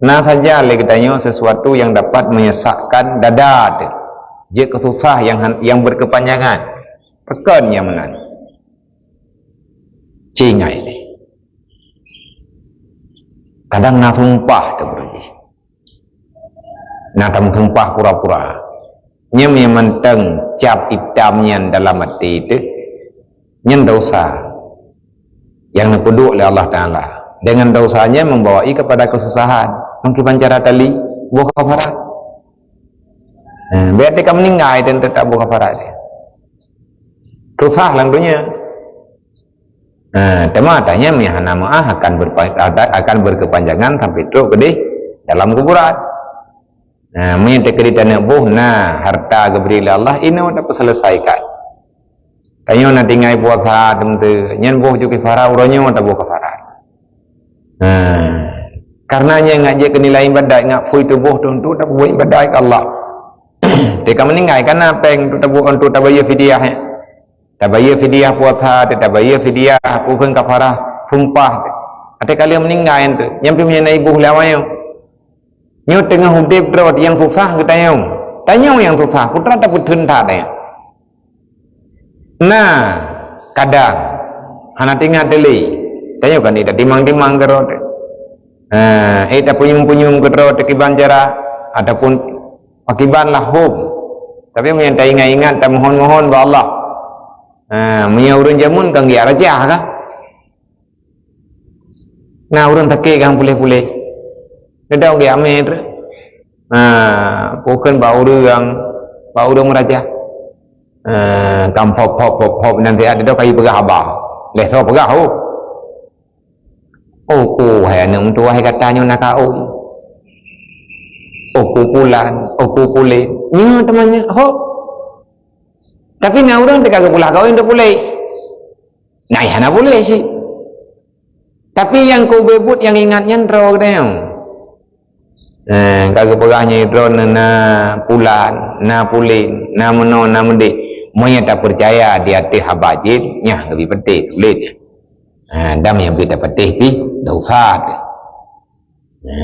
Na saja lé geutanyoe sesuatu yang dapat menyesakkan dada teuh. Jeuet keu susah yang han-, yang berkepanjangan. Pakon nyang meunan? Ci ingai lé. Kadang na sumpah teuh beureuji. Na tameusumpah pura-pura. Nyan nyang mantong cap itam nyan dalam até teuh, nyan dosa nyang neupeuduek lé Allah Taala. Dengan dosa nyan membawai kepada kesusahan. Meukiban cara tali, boh kafarat. Ha, biar teuka meuninggai dan tetap boh kafarat dia. Susah lam dunia. Ha, teuma tanya meuhana meuah akan berpa-, akan berkepanjangan sampai trok keudeh dalam kuburan. Ha, meunyoe teukeudi taneuk boh na harta geubri lé Allah, inoe tapeuselesaikan. Tanyoe na tinggai puasa teumeuteue, nyan boh ju kafara uroe nyoe taboh kafara. Ha, karena nyan ngak jeuet keu nilai ibadat, ngak phui tuboh teuh untuk tapeubuet ibadat keu Allah. Teuka meuninggai kana péng untuk taboh, untuk tabayeue fidyah, eh. Tabayeue fidyah puasa, tabayeue fidyah, peue kheun kafarah, sumpah. Até ka lheueh meuninggai teuh, nyan pih meunyoe na iboh lé awaknyoe. Nyoe teungoh udeb droe nyang susah geutanyoe. Tanyoe nyang susah, peue teuma tapeutheun that nyan. Na, kadang hana teuingat lé. Tanyoe kan tatimang-timang keudroe teuh. Ha, eh, tapunyum-punyum keudroe teuh kiban cara ataupun pakiban lah hom. Tapi meunyoe taingat-ingat, tamohon-mohon bak Allah. Ha, meunyoe ureuëng jameun kan geujak rajah kah? Na ureuëng sakét kan puléh-puléh. Neudaun geujak mé treuk. Ha, peue kheun bak ureuëng, bak ureuëng meurajah. Ha, kan phop, phop, phop, phop, nan siat neudaun kayue peugah haba. Lheuh soe peugah, oh. Oh, oh, hai aneuëk meutuwah, hai gata nyoe na ka, oh. Oh, pulan, oh, pulen. Nyoe teuma nyoe, ho. Tapi na ureuëng teuka geupeugah kawin teuh puléh. Na, hana puléh cit. Tapi nyang keu ubé buet nyang ingat nyan droe geutanyoe. Eh, ka geupeugah nyoe droe na pulan, na pulen, na meunoe, na meudéh. Meunyoe tapeucaya di ateueh haba jén, nyan leubeh peutéh tuléh nyan. Ha, dan nyang bit tapatéh pih dosa teuh. Ha.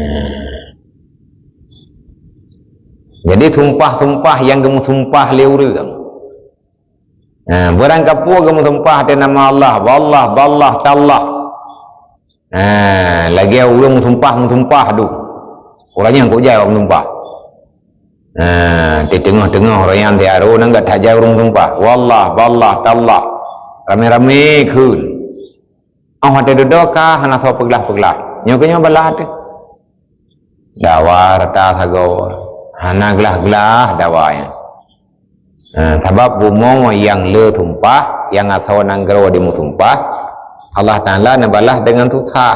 Jadi sumpah-sumpah nyang geumeusumpah lé ureuëng. Ha, barangkapeue geumeusumpah ateueh nama Allah, wallah, ballah, tallah. Ha, lagée ureuëng meusumpah-meusumpah duek. Ureuëng nyang kok jai awak meusumpah. Ha, di teungoh-teungoh ureuëng nyang di aro nyan gata jai ureuëng meusumpah. Wallah, ballah, tallah. Ramé-ramé kheun. Oh, watée dudoe ka hana soe peuglah-peuglah. Nyoe keuh nyoe balah teuh. Dawa rata sagoe. Hana glah-glah dawa nyan. Ha, sabab bumoe nyang le sumpah, nyang asoe nanggroe dimeusumpah, Allah Taala neubalah deungon susah.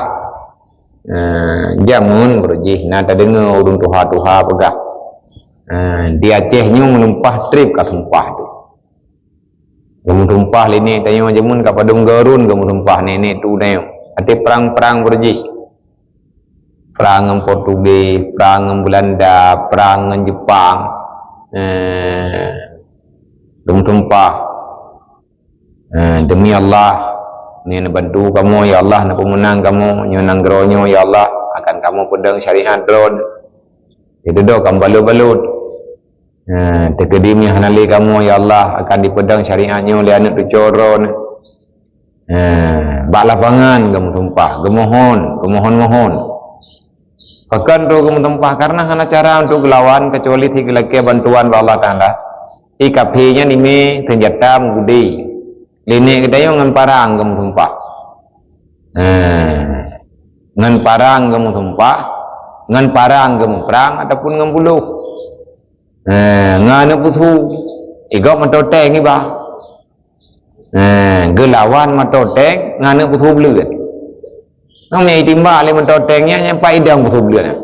Ha, jameun beureuji na tadeungoe ureuëng tuha-tuha peugah. Ha, di Aceh nyoe meusumpah treb ka sumpah teuh. Geumeusumpah lé nek tanyoe jameun ka padum geurun geumeusumpah nek-nek tu tanyoe. Até prang-prang beureuji. Prang ngon Portugis, prang ngon Belanda, prang ngon Jepang. Eh, geumeusumpah. Eh, demi Allah, ni neubantu kamoe, ya Allah, neupeumeunang kamoe, nyoe nanggroe nyoe, ya Allah, akan kamoe peudong syariat droe. Itu doh kan balut-balut. Ha, teukeudi meunyoe hana lé kamoe, ya Allah, akan dipeudong syariat nyoe lé aneuëk cucoe droeneuh. Eh, bak lapangan geumeusumpah, geumohon, geumohon-mohon. Pakon tu geumeusumpah? Karena hana cara untuk geulawan kecuali si geulakée bantuan bak Allah Taala. Si kafé nyan imé seunjata meugudi. Lé nèk geutanyoe ngon parang geumeusumpah. Eh, ngon parang geumeusumpah, ngon parang geumeuprang ataupun ngon buloh. Eh, ngon aneuk peusu, igob meuto teng iba. Eh, geulawan meuto teng ngon aneuk peusu bleuen. Ngon nyang itimbak lé meuto teng nyan, nyan pat idong peusu bleuen nyan.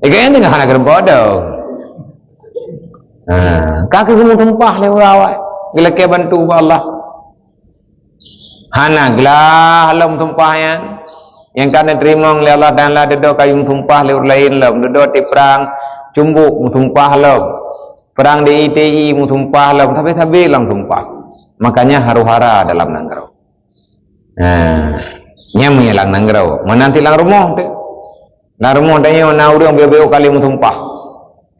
Igob nyan teungoh hana keureumpok dong. Eh, ka keuh geumeusumpah lé ureueng awai. Geulakée bantu bak Allah. Hana glah lom sumpah nyan. Nyang ka neuteurimong lé Allah Taala, dudoe kayém sumpah lé ureueng laén lom, dudoe tiprang cumbok meusumpah lom, prang di I T I meusumpah lom, sabe-sabe lom sumpah. Makanya haru-hara dalam nanggroe. Nah, nyan meunyoe lam nanggroe, meunan cit lam rumoh teuh. Lam rumoh tanyoe na ureueng biôh-biôh kali meusumpah.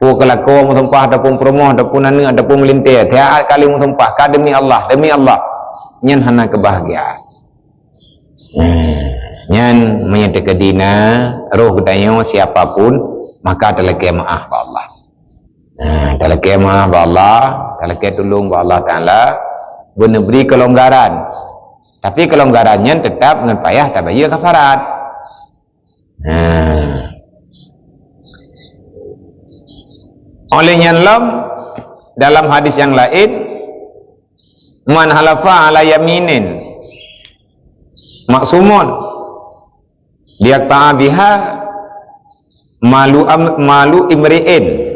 Peue keu lakoe meusumpah ataupun peurumoh ataupun aneuk ataupun meulintèe, tiap kali meusumpah, ka demi Allah, demi Allah. Nyan hana keubahgiaan. Nah, nyan meunyoe teukeudi na roh geutanyoe siapa pun, maka talakée meu'ah bak Allah. Nah, talakée meu'ah bak Allah, talakée tulông bak Allah Taala, beuneubri keulonggaran. Tapi keulonggaran nyan teutap ngon payah tabayeue kafarat. Nah. Oleh nyan lom, dalam hadis nyang laén, "Man halafa ala yaminin maqsumun liyaqta'a biha malu am-, malu imri'in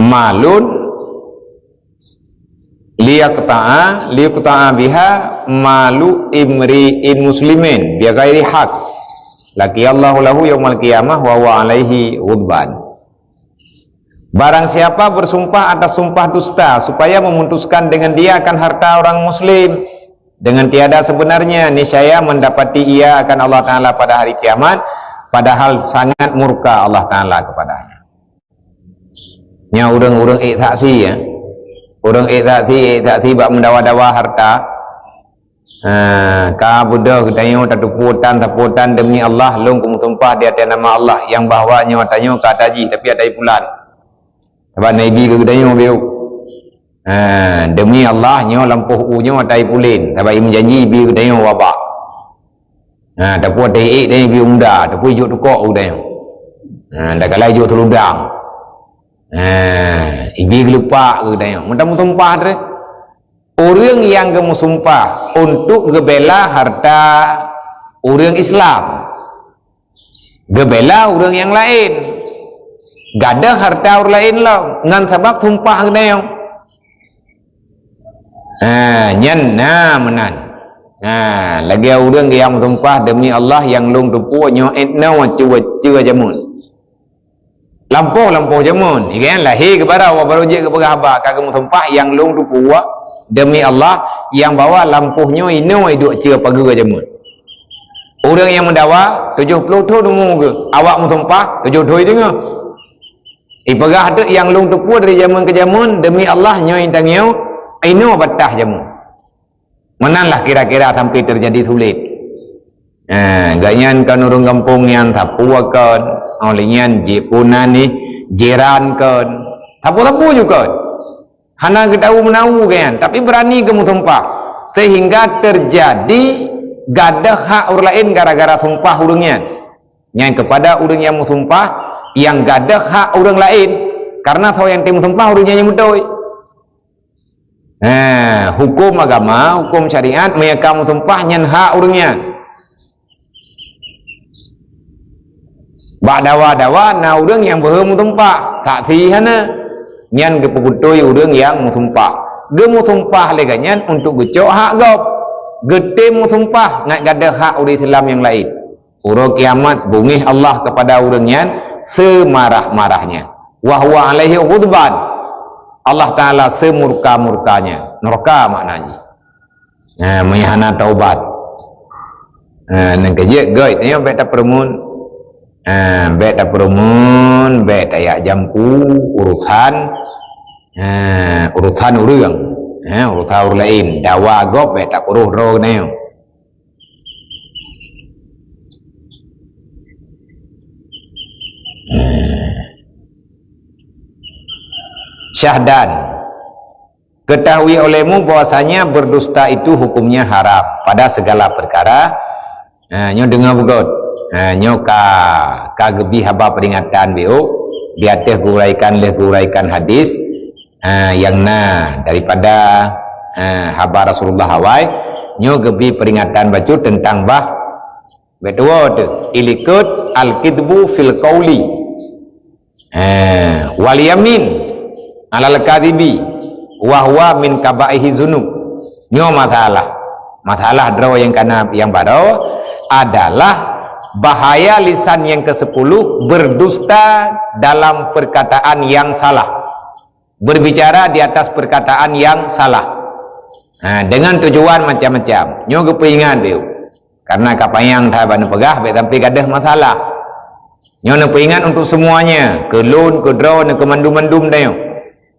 malun liyaqta'a, liyaqta'a biha malu imri'in muslimin bi ghairi haq, laqiyallahu lahu yaumal qiyamah wa huwa alaihi ghudban." Barang siapa bersumpah atas sumpah dusta supaya memutuskan dengan dia akan harta orang muslim dengan tiada sebenarnya, niscaya mendapati ia akan Allah Taala pada hari kiamat, padahal sangat murka Allah Taala kepadanya. Nyan ureueng-ureueng ék saksi, ya. Ureueng ék saksi, ék saksi bak meudawa-dawa harta. Ha, ka beudôh geutanyoe tateupeue tan, tateupeue tan demi Allah, lôn keu meusumpah di ateueh nama Allah nyang bahwa nyoe tanyoe ka ata jih, tapi ata jih pulan. Sabab na ibi keu geutanyoe biôh. Ha, demi Allah nyoe lampôh u nyoe ata jih pulen, sabab imeujanji ibi geutanyoe wabah. Ha, tapeubuet teuék dan ibi unda, tapeubuet ijok tukok u geutanyoe. Ha, dan kalai ijok seuludang. Ha, ibi geulupak u geutanyoe. Meutameutumpah treuk. Ureueng nyang geumeusumpah untuk geubela harta ureueng Islam, geubela ureueng nyang laén, gadôh harta ureueng laén lom ngon sabab sumpah geutanyoe. Ha, nyan na meunan. Ha, lagée ureueng nyang meusumpah, "Demi Allah nyang lôn teupeue nyoe inoe ceue-ceue jameun." Lampôh-lampôh jameun, ikan lahé geubarô, barô jeuet geupeugah haba, ka geumeusumpah nyang lôn teupeue, "Demi Allah nyang bahwa lampôh nyoe inoe iduek ceue pageue jameun." Ureueng nyang meudawa tujoh ploh thon umu geuh, awak meusumpah tujoh thon teungoh. Ipeugah teuk nyang lôn teupeue dari jameun keu jameun, "Demi Allah nyoe tangieu inoe batah jameun." Meunan lah kira-kira sampai teujadi sulet. Ha, gobnyan kon ureueng gampông nyan sapeue kon, óh lheueh nyan jipuna nih jiran kon, sapeue-sapeue ju kon. Hana geutawu-meunawu gobnyan, tapi beurani geumeusumpah, seuhingga teujadi gadôh hak ureueng laén gara-gara sumpah ureueng nyan. Nyan keupada ureueng nyang meusumpah nyang gadôh hak ureueng laén, kareuna soe nyang tém meusumpah ureueng nyan nyang beutôi. Nah, huköm agama, huköm syariat, meunyoe ka meusumpah nyan hak ureueng nyan. Bak dawa-dawa na ureueng nyang beuhe meusumpah, saksi hana. Nyan geupeubeutôi ureueng nyang meusumpah. Geumeusumpah lé gobnyan untuk geucok hak gob. Geutém meusumpah ngat gadôh hak ureueng Islam nyang laén. Uroe kiamat beungéh Allah keupada ureueng nyan seumarah-marahnya. Wa huwa alaihi ghudban. Allah Taala seumurka-murkanya. Nurka makna jih. Ha, meunyoe hana taubat. Ha, nyang keujeuet goit, nyoe bék tapeureumeun. Ha, bék tapeureumeun, bék tajak jampu urusan, ha, urusan ureueng. Ha, urusan ureuëng laén, dawa gob bèk tapuruh droe geutanyoe. Syahdan, ketahui olehmu bahwasanya berdusta itu hukumnya haram pada segala perkara. Ha, nyoe deungoe beugöt. Ha, nyoe ka, ka geubi haba peringatan biôk di ateueh geuraikan lé geuraikan hadis, ha, nyang na daripada, ha, haba Rasulullah awai. Nyoe geubi peringatan bacut teuntang bah beutôi teuh, ilikot al-kidbu fil qauli. Eh, wal yamin alal kadhibi wa huwa min kabaihi zunub. Nyoe masalah. Masalah droe nyang kana nyang baroe adalah bahaya lisan nyang kesepuluh, berdusta dalam perkataan yang salah. Berbicara di atas perkataan yang salah. Ha, dengan tujuan macam-macam. Nyoe geupeuingat beu. Karena ka panyang that bak neupeugah, bèk sampai gadôh masalah. Nyoe neupeuingat untuk semuanya, keu lôn, keu droeneuh, keu mandum-mandum tanyoe.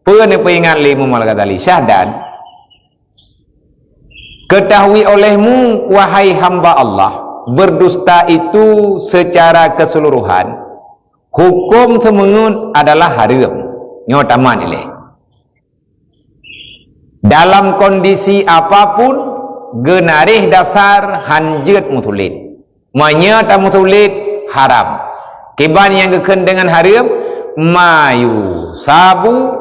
Peue neupeuingat lé Imam Al-Ghazali? Syahdan, ketahui olehmu, wahai hamba Allah, berdusta itu secara keseluruhan, hukum seumeungeut adalah hareuem. Nyoe tamat ilée. Dalam kondisi apapun, geunaréh dasar han jeuet meusulet. Meunyoe tameusulet, haram. Kiban nyang geukheun deungon hareuem, ma yusabu,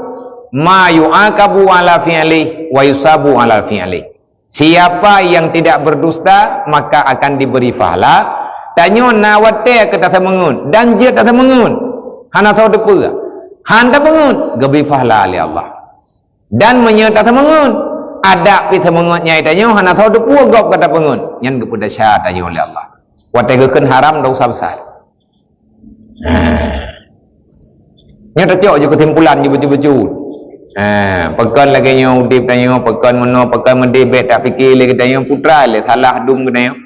ma yu'aqabu ala fi'lih, wa yusabu ala fi'lih. Siapa yang tidak berdusta, maka akan diberi pahala. Tanyoe na watée keu taseumeu'eun dan jeuet taseumeu'eun. Hana soe teupeue. Han tapeungeuet, geubri pahala lé Allah. Dan meunyoe taseumeu'eun, adak pih seumeu'eun nyai tanyoe hana soe teupeue gob ka tapeungeuet, nyan geupeudesya tanyoe lé Allah. Watée geukheun haram, dosa besar. Nah. Nyoe tacok ju keusimpulan ju bacut-bacut. Ha, pakon lagée nyoe udeb tanyoe, pakon meunoe, pakon meudeh, bék tapike lé geutanyoe, putra lé salah dum geutanyoe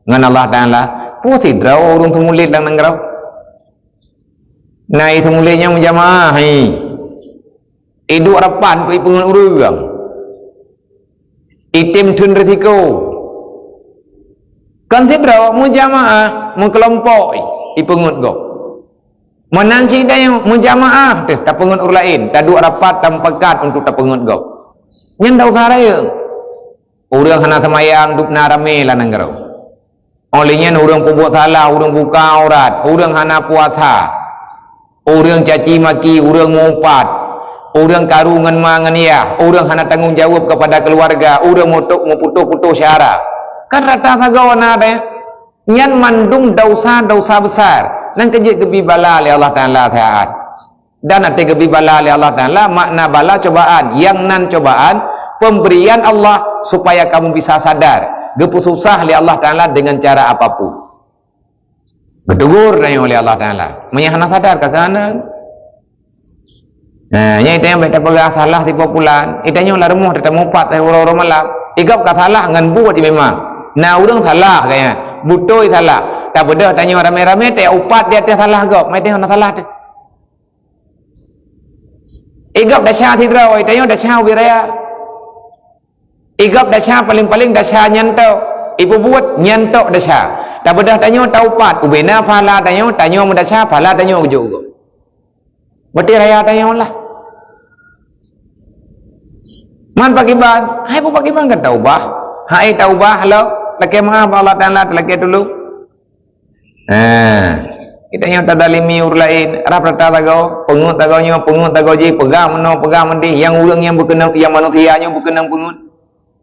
ngon Allah Taala. Peue sidroe ureuëng teumulit lam nanggroe? Na i teumulit nyang meujamaah, hai. Iduek rapat keu ipeungeut ureuëng. Item theun risiko. Kon sidroe meujamaah, meukelompok ipeungeut gob. Meunan cit tanyoe meujamaah teuh tapeungeut ureuëng laén, taduek rapat tameupakat untuk tapeungeut gob. Nyan desya rayeuk. Ureuëng hana seumayang dub na ramé lam nanggroe. Óh lheueh nyan ureuëng peubuet salah, ureuëng buka aurat, ureuëng hana puasa, ureuëng caci maki, ureuëng meuupat, ureuëng karu ngon ma ngon yah, ureuëng hana tanggong jaweueb keupada keuluwarga, ureuëng meutok meuputôh-putôh syara. Kan rata sagoe na deh. Nyan mandum desya-desya besar nyang ka jeuet geubri bala lé Allah Taala siat. Dan até geubri bala lé Allah Taala, makna bala cobaan, nyang nan cobaan pemberian Allah supaya kamu bisa sadar, geupeususah lé Allah Taala dengan cara apapun. Geutegur tanyoe lé Allah Taala. Meunyo hana sadar, ka keunan. Nah, nyan tanyoe bék tapeugah salah sipo pulan. Tanyoe lam rumoh teutamupat uroe-uroe malam. Igob ka salah ngon buet memang. Na ureuëng salah gaya, beutôi salah. Tabeudôh tanyoe ramé-ramé teuupat di ateueh salah gob. Mai tanyoe hana salah teuh. Igob desya sidroe, tanyoe desya ubit raya. Igob desya paléng-paléng desya nyan tok, ipeubuet nyan tok desya. Tabeudôh tanyoe taupat, ubena pahala tanyoe, tanyoe meudesya, pahala tanyoe geujok gob. Berarti raya tanyoe lah. Man pakiban, hai peue pakiban kan taubah. Hai taubah lo, lakée meuah bak Allah Taala, lakée tulông. Nah, tanyoe tadalimi ureuëng laén, rab rata sagoe, peungeut sagoe nyoe, peungeut sagoe jih, peugah meunoe, peugah meudeh, nyang ureuëng nyang beukeunong, nyang manusia nyoe beukeunong peungeut.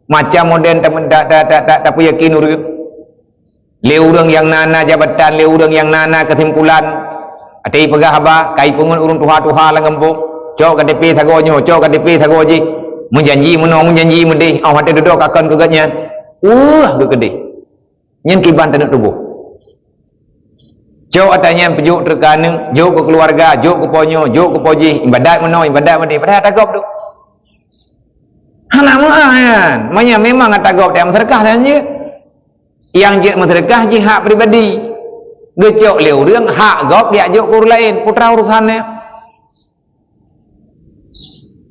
Macam model ta-, ta-, ta-, ta-, ta-, tapeuyakin ureuëng. Lé ureuëng nyang na-na jabatan, lé ureuëng nyang na-na keusimpulan. Até ipeugah haba, ka ipeungeut ureuëng tuha-tuha lam gampông. Cok K T P sagoe nyoe, cok K T P sagoe jih. Meujanji meunoe, meujanji meudeh, 'oh watée dudoe ka kon keu gobnyan. Weueh, geukeudeh. Nyan kiban taneuk tuboh. Jok ata nyan peujok teuka aneuk, jok keu keuluwarga, jok keu po nyoe, jok keu po jih, ibadat meunoe, ibadat meudeh, padahai ata gob tu. Hana meu'ah nyan. Meunyo memang ata gob tajak meuseudeukah nyan jeuet. Nyang jeuet meuseudeukah jih hak pribadi. Geucok lé ureuëng hak gob dijak jok keu ureuëng laén, putra urusan nyan.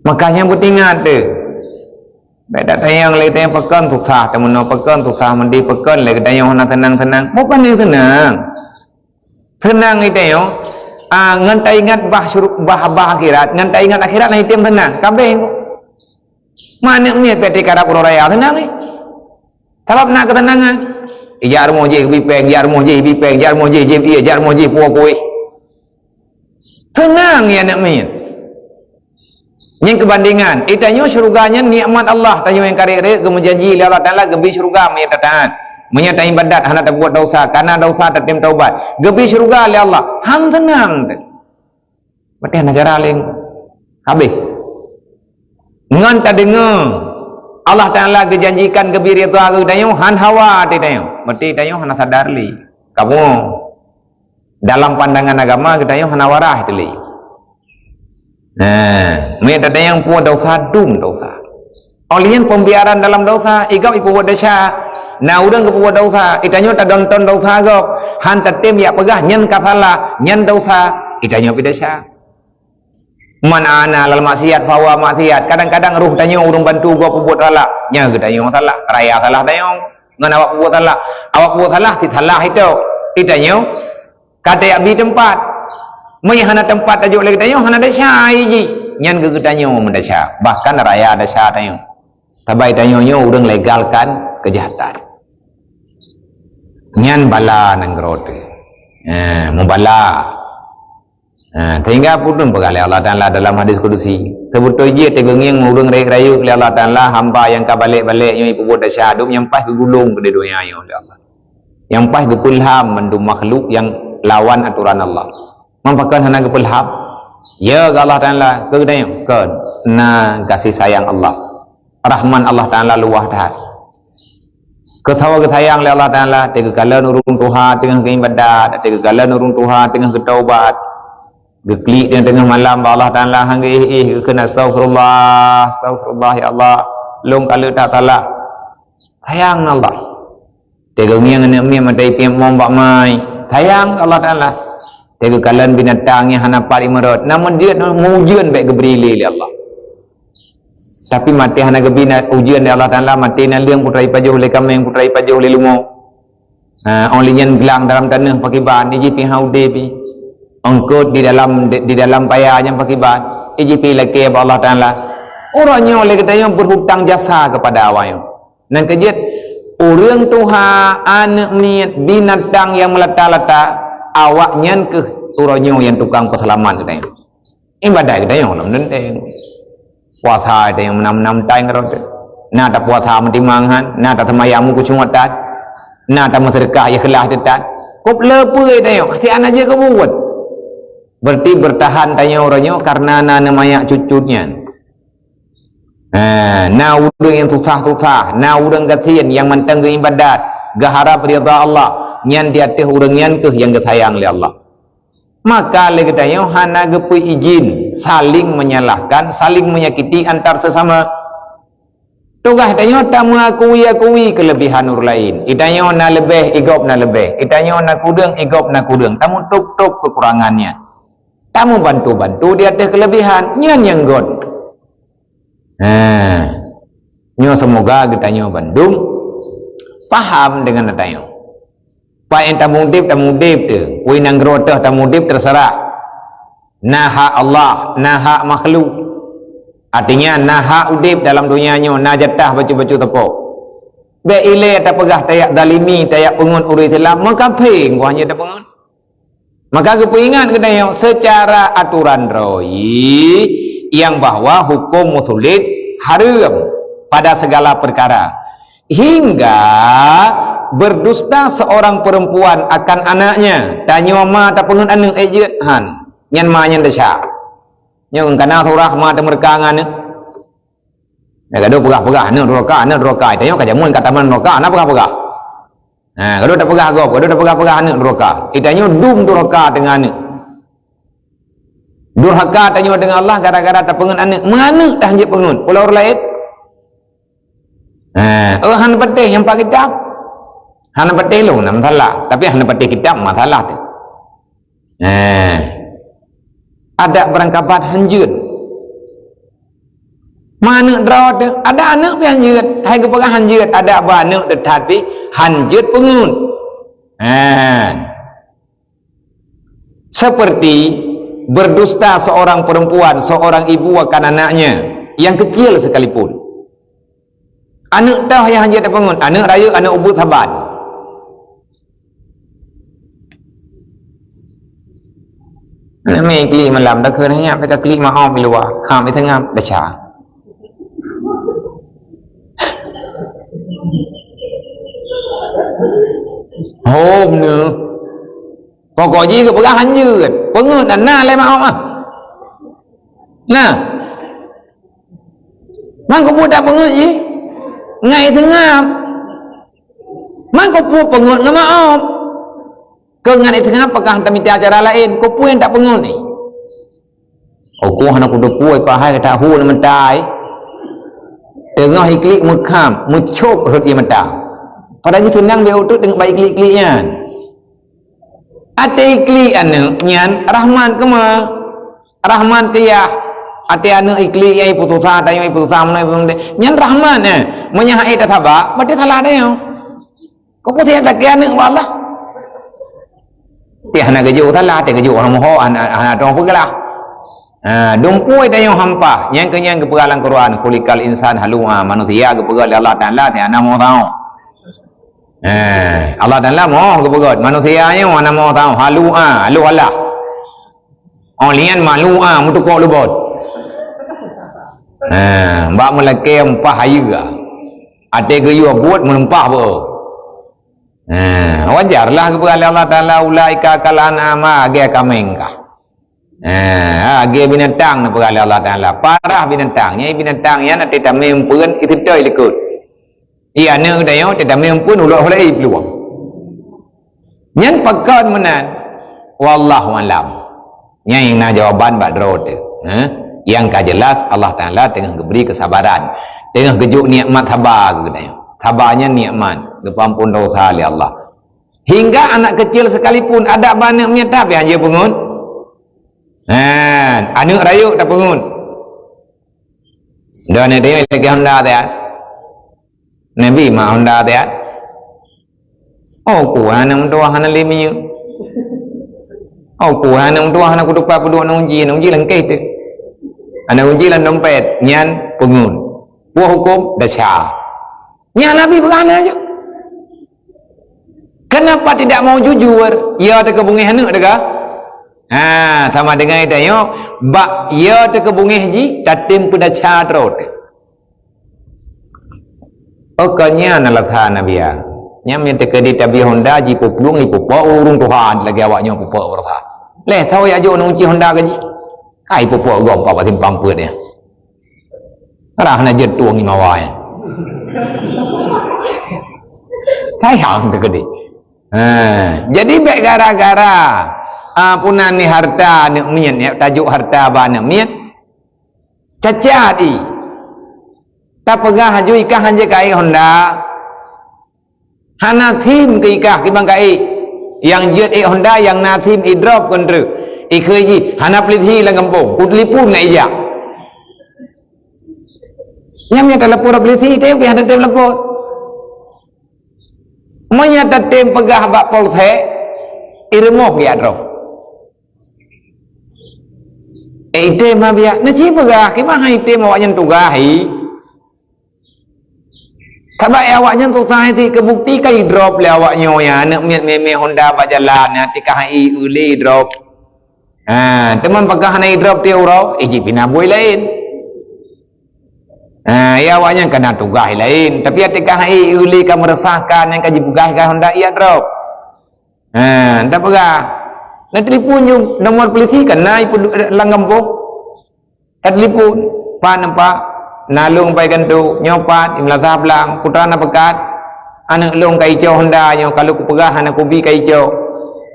Makanya beutingat teuh. Bèk tatanyong lé geutanyoe pakon susah, tameunoe pakon susah, meudéh pakon lé geutanyoe hana seunang-seunang. Bukan seunang. Seunang geutanyoe, ah, ngon taingat bah syuru-, bah, bah akhirat, ngon taingat akhirat na item seunang. Kabeh. Mana miet peti karab uroe raya seunang ni. Sabab na keuteunangan. Ijak rumoh jih bipeng, jak rumoh jih bipeng, jak rumoh jih jép ie, jak rumoh jih puwoe kueh. Seunang ya aneuk miet. Nyan keubandengan, geutanyoe syeuruga nyan nikmat Allah, tanyoe nyang karek-rek geumeujanji lé Allah Taala geubi syeuruga meunyo tataat. Meunyo taibadat hana tabuet desya, kana desya tatem taubat. Geubi syeuruga lé Allah, han seunang teuh. Berarti hana cara laén. Habéh. Ngon tadeungoe Allah Taala geujanjikan geubi ridha geutanyoe, han hawa até tanyoe. Berarti tanyoe hana sadar lé. Kamoe dalam pandangan agama geutanyoe hana waras teuh lé. Nah, meunyo tatanyong peue desya, dum desya. Óh lheueh nyan pembiaran dalam desya, igob ipeubuet desya. Na ureuëng geupeubuet desya, geutanyoe tadonton desya gob, han tatem jak peugah nyan ka salah, nyan desya, geutanyoe pih desya. Man ana lal maksiat fahuwa maksiat. Kadang-kadang roh tanyoe ureuëng bantu gob peubuet salah, nyan geutanyoe salah, raya salah tanyoe. Ngon awak peubuet salah, awak peubuet salah, sit salah itu. Geutanyoe ka tajak bi teumpat. Meunyo hana teumpat tajok lé geutanyoe, hana desya jih. Nyan keuh geutanyoe meudesya, bahkan raya desya tanyoe. Sabai tanyoe nyoe ureuëng legalkan keujahatan. Nyan bala nanggroe teuh. Ha, mubala. Ha, sehingga peudum peugah lé Allah Taala dalam hadis kudusi, "Seubeutôi jih teugeungieng ureuëng rayeuk-rayeuk lé Allah Taala, hamba nyang ka balek-balek nyoe ipeubuet desya, dum nyang paih geugulong di donya nyoe lé Allah. Nyang paih geupeulham mandum makhluk nyang lawan atoran Allah." Man pakon hana geupeulham? Ya, keu Allah Taala, keu geutanyoe, kon na kasih sayang Allah. Rahman Allah Taala luwah that. Keu saboh geusayang lé Allah Taala, teuh geukalon ureuëng tuha teungoh geuibadat, teuh geukalon ureuëng tuha teungoh geutaubat. Geuklik teungoh-teungoh malam bak Allah Taala, han geuéh-éh, geukheun, "Astaghfirullah, astaghfirullah, ya Allah, lôn ka lheueh that salah." Sayang Allah. Teuh geungieng aneuk miet mata ipiep mom bak mai. Sayang Allah Taala. Teuh geukalon binatang nyang hana pat imeurot. Na meujeuet, meuujeuen bèk geubri lé, lé Allah. Tapi maté hana geubi na ujeuen lé Allah Taala, maté naleueng putra ipajoh lé kaméng, putra ipajoh lé leumo. Ha, óh lheueh nyan glang dalam taneuk pakiban, ijih pih han udeb pih. Eungkot di dalam, di, di dalam paya nyan pakiban, ijih pih lakée bak Allah Taala. Uroe nyoe lé geutanyoe berhutang jasa kepada awak nyoe. Nyan keuh jeuet, ureuëng tuha, aneuk miet, binatang nyang meulata-lata, awak nyan keuh uroe nyoe nyang tukang peuseulamat geutanyoe. Ibadat geutanyoe lom teunteng. Puasa geutanyoe meunam-meunam tai ngon rot. Na tapuasa meutimang han, na taseumayang meukucung that, na tameuseudeukah ikhlas that. Kop le peue geutanyoe, hase hana jeuet keu buet. Berarti bertahan tanyoe uroe nyoe karena na neumayak cut-cut nyan. Ha, na ureuëng nyang susah-susah, na ureuëng gasien nyang mantong geuibadat, geuharab ridha Allah, nyan di ateueh ureuëng nyan keuh nyang geusayang lé Allah. Maka lé geutanyoe hana geupeu idhin saling menyalahkan, saling menyakiti antar sesama. Tugaih tanyoe tameuakui-akui keulebihan ureuëng laén. Itanyoe na leubeh, igob na leubeh. Itanyoe na kudeueng, igob na kudeueng. Tameutup-tup keukurangan nyan. Tamubantu-bantu di ateueh keulebihan. Nyan nyang göt. Nah, nyoe seumoga geutanyoe bandum paham deungon geutanyoe. Pat nyang tamudeb, tamudeb teuh. Peue nanggroe teuh tamudeb teuseurah. Na hak Allah, na hak makhluk. Artinya, na hak udeb dalam donya nyoe, na jatah bacut-bacut teupok. Bèk ilée tapeugah tajak zalimi, tajak peungeut ureuëng Islam, meukafé, engkau hana tapeungeut. Maka geupeuingat geutanyoe, seucara aturan droe nyang bahwa huköm meusulet hareuem pada segala peukara. Hingga berdusta seorang perempuan akan anaknya. Tanyoe ma tapeungeut aneuk, eh, jeuet han. Nyan ma nyan desya. Nyoe kana surah ma tameureuka ngon aneuk. Ya, gadoh peugah-peugah aneuk durhaka, aneuk durhaka. Tanyoe ka jameun ka taman durhaka, hana peugah-peugah. Ha, gadoh tapeugah gob, gadoh tapeugah-peugah aneuk durhaka. Itanyoe dum durhaka teungoh aneuk. Durhaka tanyoe teungoh Allah gara-gara tapeungeut aneuk. Meuaneuk dah jeuet peungeut. Pula ureuëng laén. Ha, oh, hana patéh nyang pat kitab. Hana patéh lôn, na masalah. Tapi hana patéh kitab, masalah teuh. Ha. Adak beurangkabat hanjeuet. Ma aneuk droe teuh, ada aneuk pih hanjeuet, hai geupeugah hanjeuet, ada bak aneuk teuh that pih hanjeuet peungeut. Ha. Seperti berdusta seorang perempuan, seorang ibu akan anaknya yang kecil sekalipun. Aneuk toh nyang hanjeuet tapeungeut, aneuk rayeuk, aneuk ubeut saban. Aneuk miet klik malam, takheun nyan, ka klik maom di luwa, kham di teungoh, baca. Hom nyoe. Pokok jih geupeugah hanjeuet. Peungeut na, na lé maom ah. Nah. Man keupeue tapeungeut jih? Ngai teungab. Man keupeue peungeut ngon maom? Keu ngon teungab pakon tamita cara laén, keupeue nyang tapeungeut nyoe? Ukoh hana kuteupue pahai ka tahu na meutai. Teungoh iklik meukham, meucop rhot ie mata. Padahai jih teunang beu teuk teungoh bak iklik-iklik nyan. Até iklik aneuk nyan rahmat keuma, rahmat keu yah. Até aneuk iklik nyang iputosa, tanyoe iputosa, meunoe iputosa. Nyan rahmat, eh. Meunyo han ék tasaba, berarti salah tanyoe. Keupeue siat lakée aneuk bak Allah? Tiah hana geujok salah, tiah geujok hana moho, hana, hana tuha peugah. Ha, dumpue tanyoe hampa. Nyang keu nyan geupeugah lam Quran, "Khuliqal insan halu'a." Manusia geupeugah lé Allah Taala, tiah hana moho tau. Eh, Allah Taala moh geupeugah, manusia nyoe hana moh tau, halu'a, haloh alah. Oh, lian malu'a, meutukok lubot. Eh, bak meulakée empah hayeue. Até geuyue buet meulumpah beu. Eh, wajarlah geupeugah lé Allah Taala, "Ulaika kal an'am, lagée kaméng kah." Eh, lagée binatang neupeugah lé Allah Taala. Parah binatang. Nyang binatang nyan até tamé eumpeuen, iseutôi likot. Iya, aneuk tanyoe teutamé eumpeuen ulok hulai peuluwang. Nyan pakon meunan. Wallahu alam. Nyan nyang na jawaban bak droe teuh. Ha? Nyang ka jelas Allah Taala teungoh geubri keusabaran. Teungoh geujok nikmat saba keu geutanyoe. Saba nyan nikmat. Geupeuampon dosa lé Allah. Hingga anak kecil sekalipun, adak bak aneuk miet tapi hanjeuet peungeut. Ha, aneuk rayeuk tapeungeut. Dah aneuk rayeuk lagée honda teuh. Nabi mak honda teuh. Oh, ku hana meutuah hana lé minyeuk. Oh, ku hana meutuah hana kutupat peuduek aneuk uji, aneuk uji lam keh teuh. Aneuk uji lam dompet, nyan peungeut. Peue huköm? Desya. Nyan Nabi peugah hana jeuet. Kenapa tidak mau jujur? Ya teuka beungéh aneuk teuka. Ha, sama dengan tanyoe, bak ya teuka beungéh jih, tatem peudesya droe teuh. Oh, ka nyan alasan Nabi ya. Nyan meunyo teukeudi tabi honda jipuplueng, jipupok ureuëng tuha lagée awak nyoe pupok beurasa. Leh tho ya jok nunci honda gaji. Kai pupok gom pak simpang peuet ya. Rah na jeuet tueng imawa ya. Sayang teukeudi. Ha, jadi bék gara-gara, ah, punan ni harta aneuk miet, ya, tajuk harta bak aneuk miet. Cacat i. Tapeugah haju ikah hanjeuet ka ék honda. Hana sim keu ikah kiban ka ék. Nyang jeuet ék honda nyang na sim idrop kon treuk. Ikheue jih hana polisi lam gampông. Kutelepon ngon ijak. Nyang mita telepon polisi teuh pih hana telepon. Meunyo tatem peugah bak polsek, ireumôh geujak droe. Eh, item ma biak, na cit peugah, kiban han item awak nyan tugaih i. Sabab awak nyan susah i, teubukti ka idrop lé awak nyoe ya, aneuk miet mé-mé honda bak jalan, ya, tikah i ulée idrop. Ha, teuma pakon hana idrop tiep uroe, iji pih na bui laén. Ha, ya awak nyan ka na tugaih laén, tapi até ka hai ulée ka meureusahkan nyang ka jipeugah ka honda iat droe. Ha, dak peugah. Na telepon ju nomor polisi ka na ipeudu-, lam gampông. Ka telepon, "Pak, nampak na lôn pai ganto, nyoe pat, i Meulaza Blang, putra na peukat, aneuk lôn ka icok honda nyoe, ka lôn kupeugah hana kubi ka icok."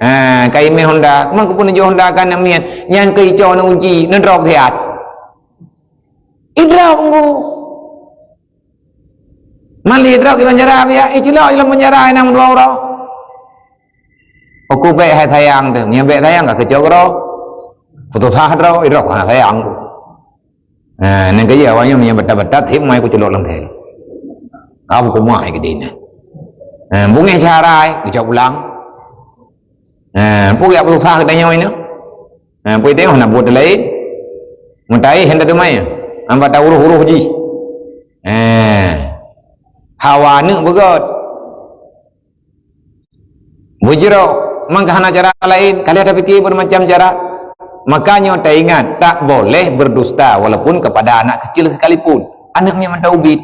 Ha, ka imé honda, "Keuman keupeue neujok honda keu aneuk miet, nyan keu icok aneuk uji, neudrop siat." Idrop ngku. Mali idrop di penjara biak, icilok di lam penjara inong dua uroe. Uku bék hai sayang teuh, meunyo bék sayang ka keucok droe. Putus asa droe, idrop hana sayang. Ha, nyan keuh awaknyan meunyo batat-batat, him mai kuculok lam thèl. Abu kumah ai keudeh nyan. Ha, bungéh syahra ai, geucok pulang. Ha, peue geujak peususah geutanyoe nyoe? Ha, peue teuh na buet laén. Meutai hana teumai. Hamba ta uroh-uroh jih. Ha. Hawa aneuk beugöt. Beujroh, mangka hana cara laén, ka lheueh tapike bermacam cara. Makanya taingat, tak boleh berdusta walaupun kepada anak kecil sekalipun. Aneuk nyan mantong ubit.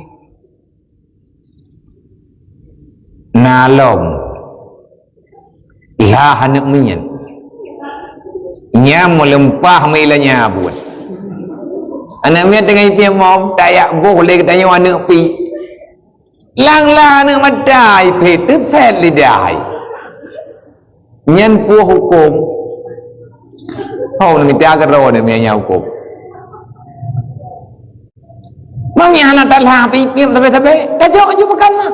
Na lom. Lah aneuk miet. Nyan meuleumpah meuilah nyan buet. Aneuk miet teungoh ipiep mom, tajak boh lé geutanyoe aneuk pi. Lang lah aneuk mata ipèh teusét lidah ai. Nyan peue huköm? Ho neumita keudroe nyan meunyo nyan huköm. Meunyo hana talah piep-piep sabe-sabe, tajok ju pakan mah.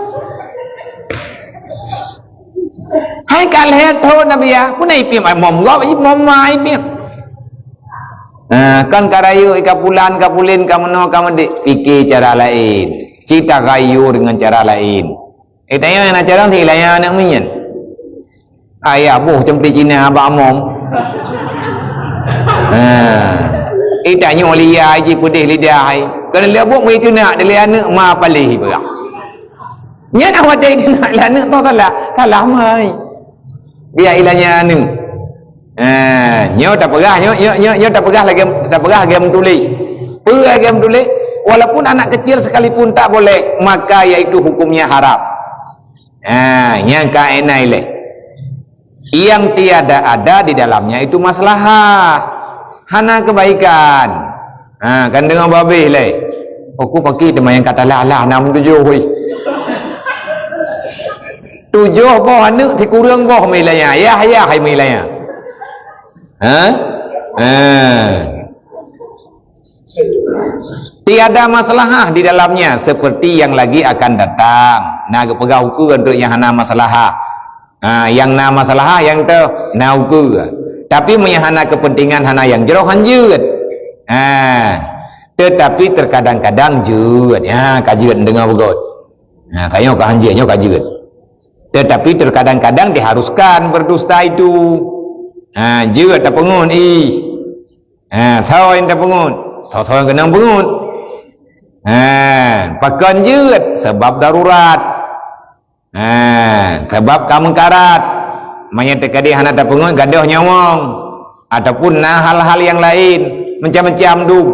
Hai ka lhèe thon Nabi ya, peue na ipiep ai mom gob, mom ma ipiep. Nah, kan ka rayeuk ka pulan, ka pulen, ka meunoe, ka meudiek, pike cara laén. Ci tagayur ngon cara laén. Eh, tanyoe na cara ti layan aneuk miet. Ayah boh cempe Cina bak mom. Ha. Eh, tanyoe lia ji peudeh lidah ai. Keuneuk lé boh meuitu nak dilé aneuk ma paléh peugah. Nyan awak dai keuneuk lé aneuk toh salah. Salah mai. Biar ilanya aneuk. Ha, nyoe tapeugah, nyoe, nyoe, nyoe, nyoe tapeugah lagèe, tapeugah lagèe meutuléh. Peue lagèe meutuléh? Walaupun anak kecil sekalipun tak boleh, maka yaitu hukumnya haram. Ha, nyang ka enai lé. Yang tiada ada di dalamnya itu maslahah. Hana kebaikan. Ha, kan deungon babeh lé. Aku pakai teuma nyang kata lah, lah, enam tujuh, weh. Tujoh boh aneuk, sikureueng boh meulaya. Yah, yah, hai meulaya. Ha? Ha. Tiada maslahah di dalamnya seperti yang lagi akan datang. Na geupeugah ukeue untuk nyang hana maslahah. Ha, nyang na maslahah, nyang teu na ukeue. Tapi meunyo hana keupeuntengan, hana nyang jroh, han jeuet. Ha, tetapi terkadang-kadang jeuet. Ha, ka jeuet deungoe beugöt. Ha, ka nyoe ka han jeuet, nyoe ka jeuet. Tetapi terkadang-kadang diharuskan berdusta itu. Ha, jeuet tapeungon, ih. Ha, soe nyang tapeungon? Soe-soe nyang keunong peungon. Ha, pakon jeuet? Sebab darurat. Ha, sebab ka meukarat. Meunyo teukeudi hana tapeungon, gadôh nyawöng. Ataupun na hal-hal nyang laén, macam-macam dum.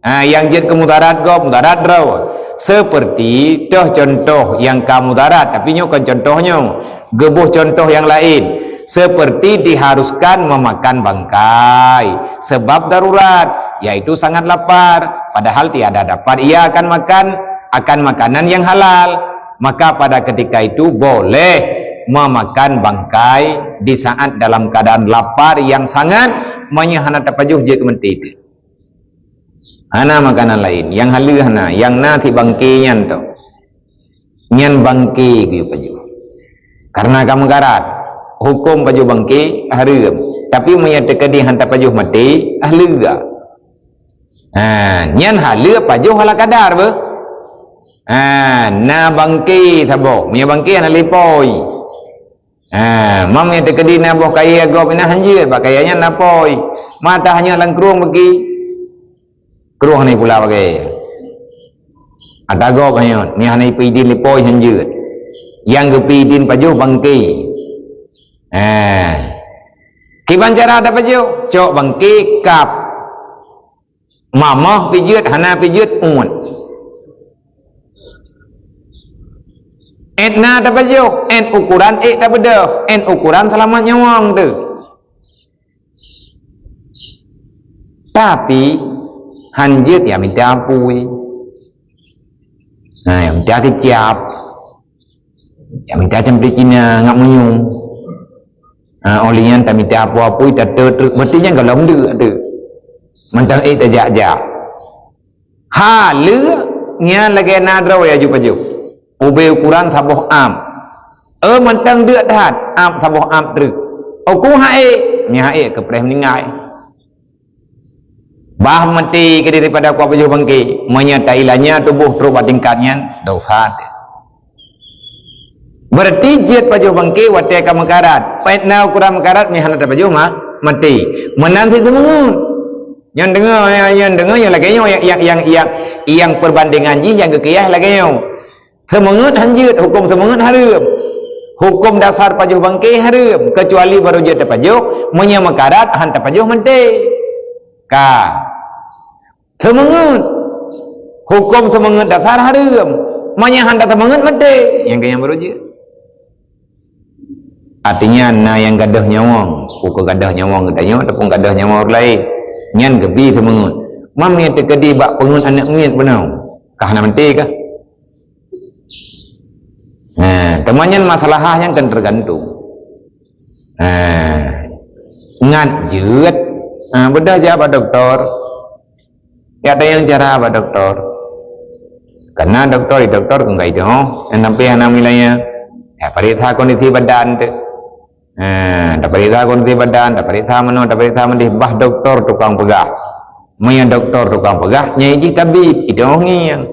Ha, nyang jeuet keu mudarat gob, mudarat droe. Seperti toh contoh nyang ka mudarat, tapi nyoe kon contoh nyoe. Geuboh contoh nyang laén. Seperti diharuskan memakan bangkai sebab darurat, yaitu sangat lapar, padahal tiada dapat ia akan makan akan makanan yang halal. Maka pada ketika itu boleh memakan bangkai di saat dalam keadaan lapar yang sangat, meunyo hana tapajoh jeuet keu meuti. Hana makanan laén, nyang haleue hana, nyang na sit bangke nyan toh. Nyan bangke geuyue pajoh. Karena ka meukarat, huköm pajoh bangke hareuem. Tapi meunyo teukeudi han tapajoh maté, haleue. Ha, nyan haleue pajoh ala kadar beuh. Ha, na bangke saboh, meunyo bangke hana lé pôi. Ha, mam nyang teukeudi na boh kayèe gob inan han jeuet, bak kayèe nyan na pôi. Mata hana lam krueng beuki. Krueng hana pula bak kayèe. Ata gob hana, meunyo hana ipeuidin lé pôi han jeuet. Nyang geupeuidin pajoh bangke. Ha. Kiban cara tapajoh, cok bangke kab. Mamoh pijeuet, hana pijeuet, uet. Ét na tapajoh, ét ukuran ék tabeudôh, ét ukuran seulamat nyawöng teuh. Tapi, han jeuet ya mita apui. Nah, ya mita keucap. Ya mita cempe Cina ngat meunyoe. Ha, óh lheueh nyan tamita apui-apui, tateuk treuk, berarti nyan gohlom deuk, deuk. Mantong ék tajak-jak. Haleue nyan lagèe na droe ya ju pajoh. Ubé ukuran saboh am. Eh, mantong deuk that, am saboh am treuk. Uku ha ék, nyan ha ék keupreh meuninggai. Bah maté keu daripada kuat pajoh bangke. Meunyoe tailanya tuboh trok bak tingkat nyan, dosa teuh. Berarti jeuet pajoh bangke watée ka meukarat. Peuet na ukoran meukarat, meuhana tapajoh ma-, maté. Meunan cit seumeungeut. Nyang deungoe, nyang, nyang deungoe nyang lagée nyoe, nyang, nyang, nyang, nyang, nyang perbandingan jih nyang geukiyaih lagée nyoe. Seumeungeut han jeuet, huköm seumeungeut hareuem. Huköm dasar pajoh bangke hareuem, keucuali barô jeuet tapajoh, meunyoe meukarat han tapajoh maté. Ka. Seumeungeut. Huköm seumeungeut dasar hareuem. Meunyoe han taseumeungeut maté, nyang keu nyang barô jeuet. Artinya na nyang gadôh nyawöng, ukeue gadôh nyawöng geutanyoe ataupun gadôh nyawöng ureuëng laén. Nyan geubi seumeungeut. Mam nyang teukeudi bak peungeut aneuëk miet bunoe, ka hana maté kah? Ha, teuma nyan masalah nyang kan tergantung. Ha, ngat jeuet. Ha, beudah jak bak doktor. Ya ada nyang cara bak doktor. Karena doktor, doktor kan kai dong. Yang sampai anak wilayah. Ya, periksa kondisi badan tu. Ha, taperiksa kondisi badan, taperiksa manoe, taperiksa meudeh, bah doktor tukang peugah. Meunyoe doktor tukang peugah, nyai jih tabib, idong ngieng.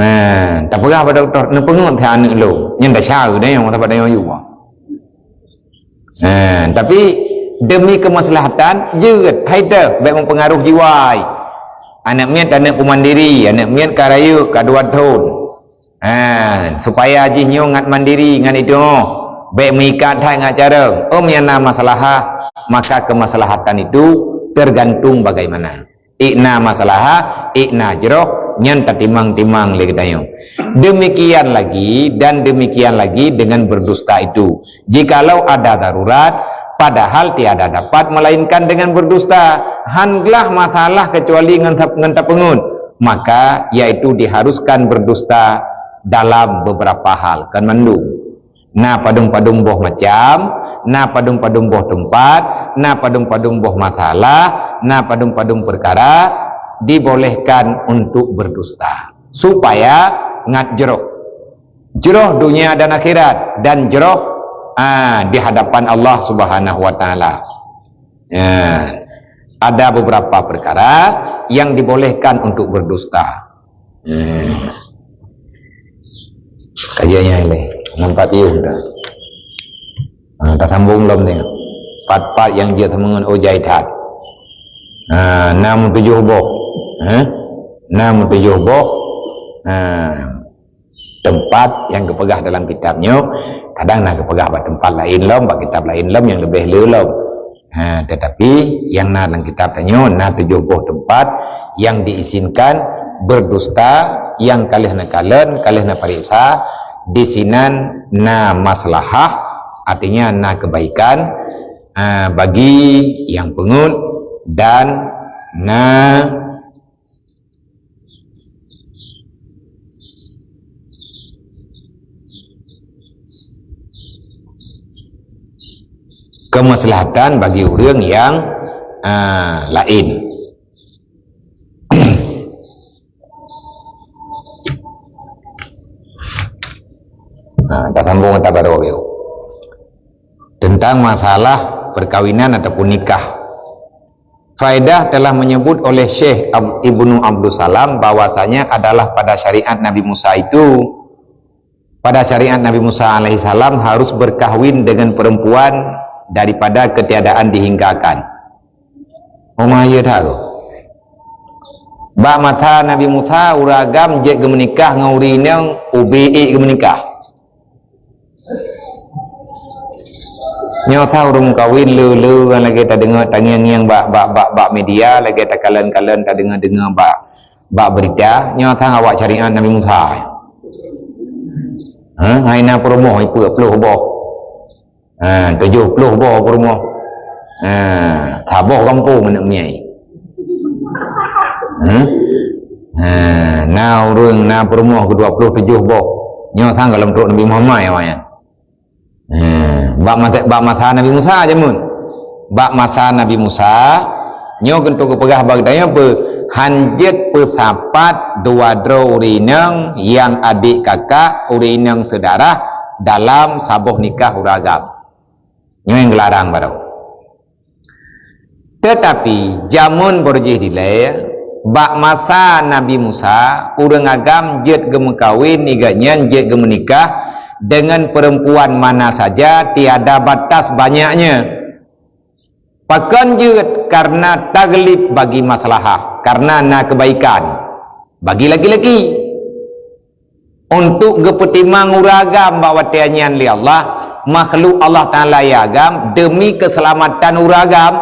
Ha, tapeugah bak doktor, neupeungeut that aneuëk lôn. Nyan dasar deh nyang sabat nyoe yue. Ha, tapi demi kemaslahatan, jeuet, hai teuh, bék mempengaruh jiwa. Aneuëk miet, aneuëk peumandiri, aneuëk miet ka rayeuk, ka dua thon. Ha, supaya jih nyoe ngat mandiri, ngat idong, bék meuikat that ngat carông. Om nyang na masalah, maka kemaslahatan itu tergantung bagaimana. Ikna masalah, ikna jroh, nyan tatimang-timang lé geutanyoe. Demikian lagi dan demikian lagi dengan berdusta itu. Jikalau ada darurat, padahal tiada dapat melainkan dengan berdusta. Han glah masalah kecuali ngon tap-, ngon tapeungeut. Maka, yaitu diharuskan berdusta dalam beberapa hal. Kan mandum. Na padum-padum boh macam, na padum-padum boh teumpat, na padum-padum boh masalah, na padum-padum peukara dibolehkan untuk berdusta, supaya ngat jroh. Jroh dunia dan akhirat dan jroh, ah, di hadapan Allah Subhanahu wa Taala. Ya. Ada beberapa perkara yang dibolehkan untuk berdusta. Hmm. Kajian nyang lé, nampak piôh dah. Ha, tasambong lom ni. Pat-pat nyang jeuet seumeungeut ojai that. Ha, nam tujoh boh. Ha? Nam tujoh boh. Ha. Teumpat nyang geupeugah dalam kitab nyoe, kadang na geupeugah bak teumpat laén lom, bak kitab laén lom nyang leubeh le lom. Ha, tetapi nyang na lam kitab tanyoe na tujoh boh teumpat nyang diizinkan berdusta, nyang ka lheueh neukalon, ka lheueh neupareksa, disinan na maslahah, artinya na kebaikan, ha, bagi nyang peungeut dan na kemaslahatan bagi ureuëng nyang, ah, laén. Nah, dah sambung kata baru. Tentang masalah perkawinan ataupun nikah. Faedah telah menyebut oleh Syekh Ab-, Ibnu Abdussalam bahwasanya adalah pada syariat Nabi Musa itu, pada syariat Nabi Musa alaihissalam harus berkahwin dengan perempuan daripada ketiadaan dihinggakan. Uma ya dah. Bak masa Nabi Musa, ureuëng agam jeuet geumeunikah ngon ureuëng inong, ubé ék geumeunikah. Nyoe tha ureuëng meukawen le-le lagée tadeungoe tangieng-ngieng bak, bak, bak, bak media, lagée takalon-kalon tadeungoe-deungoe bak, bak berita. Nyoe tha awak syariat Nabi Musa. Ha, hai na peurumoh ipeuet ploh boh. Ha, tujoh ploh boh peurumoh. Ha, saboh gampông aneuk miai. Ha? Ha, na ureuëng na peurumoh keudua ploh tujoh boh. Nyoe sang golom trok Nabi Muhammad awaknyan. Ha, bak masa, bak masa Nabi Musa jameun. Bak masa Nabi Musa, nyoe keuneuk geupeugah bak geutanyoe peue? Han jeuet peusapat dua droe ureuëng inong nyang adik kakak ureuëng inong seudarah dalam saboh nikah ureuëng agam. Nyoe nyang geularang baroe. Teutapi, jameun beurjih dilée, bak masa Nabi Musa, ureuëng agam jeuet geumeukawen, igat nyan jeuet geumeunikah deungon peurempuan mana saja, tiada batas banyaknya. Pakon jeuet? Karena taglib bagi maslahah, karena na keubaikan bagi laki-laki. Untuk geupeutimang ureuëng agam bak watée nyan lé Allah, makhluk Allah Taala nyang agam deumi keuseulamatan ureuëng agam,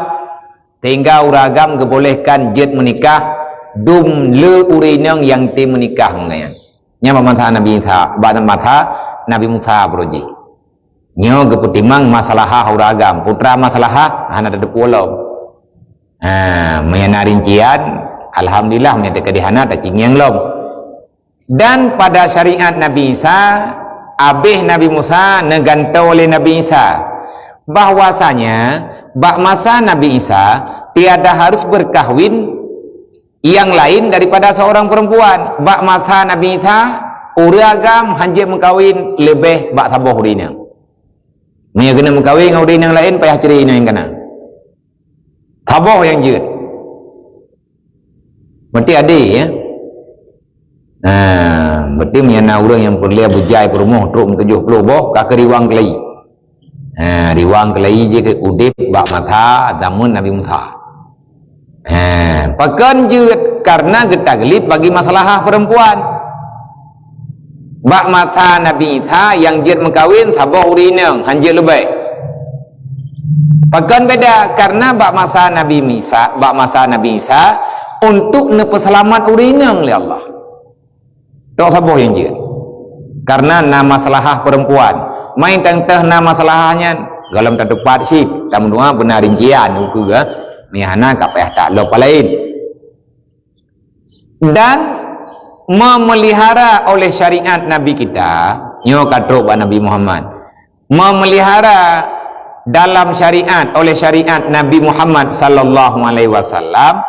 sehingga ureuëng agam geubolehkan jeuet meunikah dum le ureuëng inong nyang tem meunikah ngon gobnyan. Nyan bak masa Nabi Isa, bak masa Nabi Musa beurjih. Nyoe geupeutimang maslahah ureuëng agam, putra maslahah hana tateupeue lom. Ha, meunyoe na rincian, alhamdulillah, meunyoe teuka di hana, tacinggieng lom. Dan pada syariat Nabi Isa, abéh Nabi Musa neugantoe lé Nabi Isa, bahwasanya bak masa Nabi Isa tiada harus berkahwin yang lain daripada seorang perempuan. Bak masa Nabi Isa, ureuëng agam hanjeuet meukawen leubeh bak saboh ureuëng inong. Meunyoe keuneuk meukawen ngon ureuëng inong laén, payah cre inong nyang kana. Saboh nyang jeuet. Berarti adé, ya. Nah, berarti meunyoe na ureuëng nyang peureulée beujai peurumoh trok meutujoh ploh boh, ka keu riwang keulayi. Nah, riwang keulayi jih keu udeb bak masa zaman Nabi Musa. Nah, pakon jeuet? Karena geutaglib bagi maslahah perempuan. Bak masa Nabi Isa nyang jeuet meukawen saboh ureuëng inong, hanjeuet leubeh. Pakon beda? Karena bak masa Nabi Isa, bak masa Nabi Isa, untuk neupeuseulamat ureuëng inong lé Allah. Tok saboh nyang jeuet. Karena na maslahah perempuan. Mai teunteuh na maslahah nyan, golom tatupat cit, tameudoa beuna rincian ukeue, meunyoe hana ka payah taklok laén. Dan memelihara oleh syariat Nabi kita, nyoe ka trok bak Nabi Muhammad, memelihara dalam syariat, oleh syariat Nabi Muhammad sallallahu alaihi wasallam,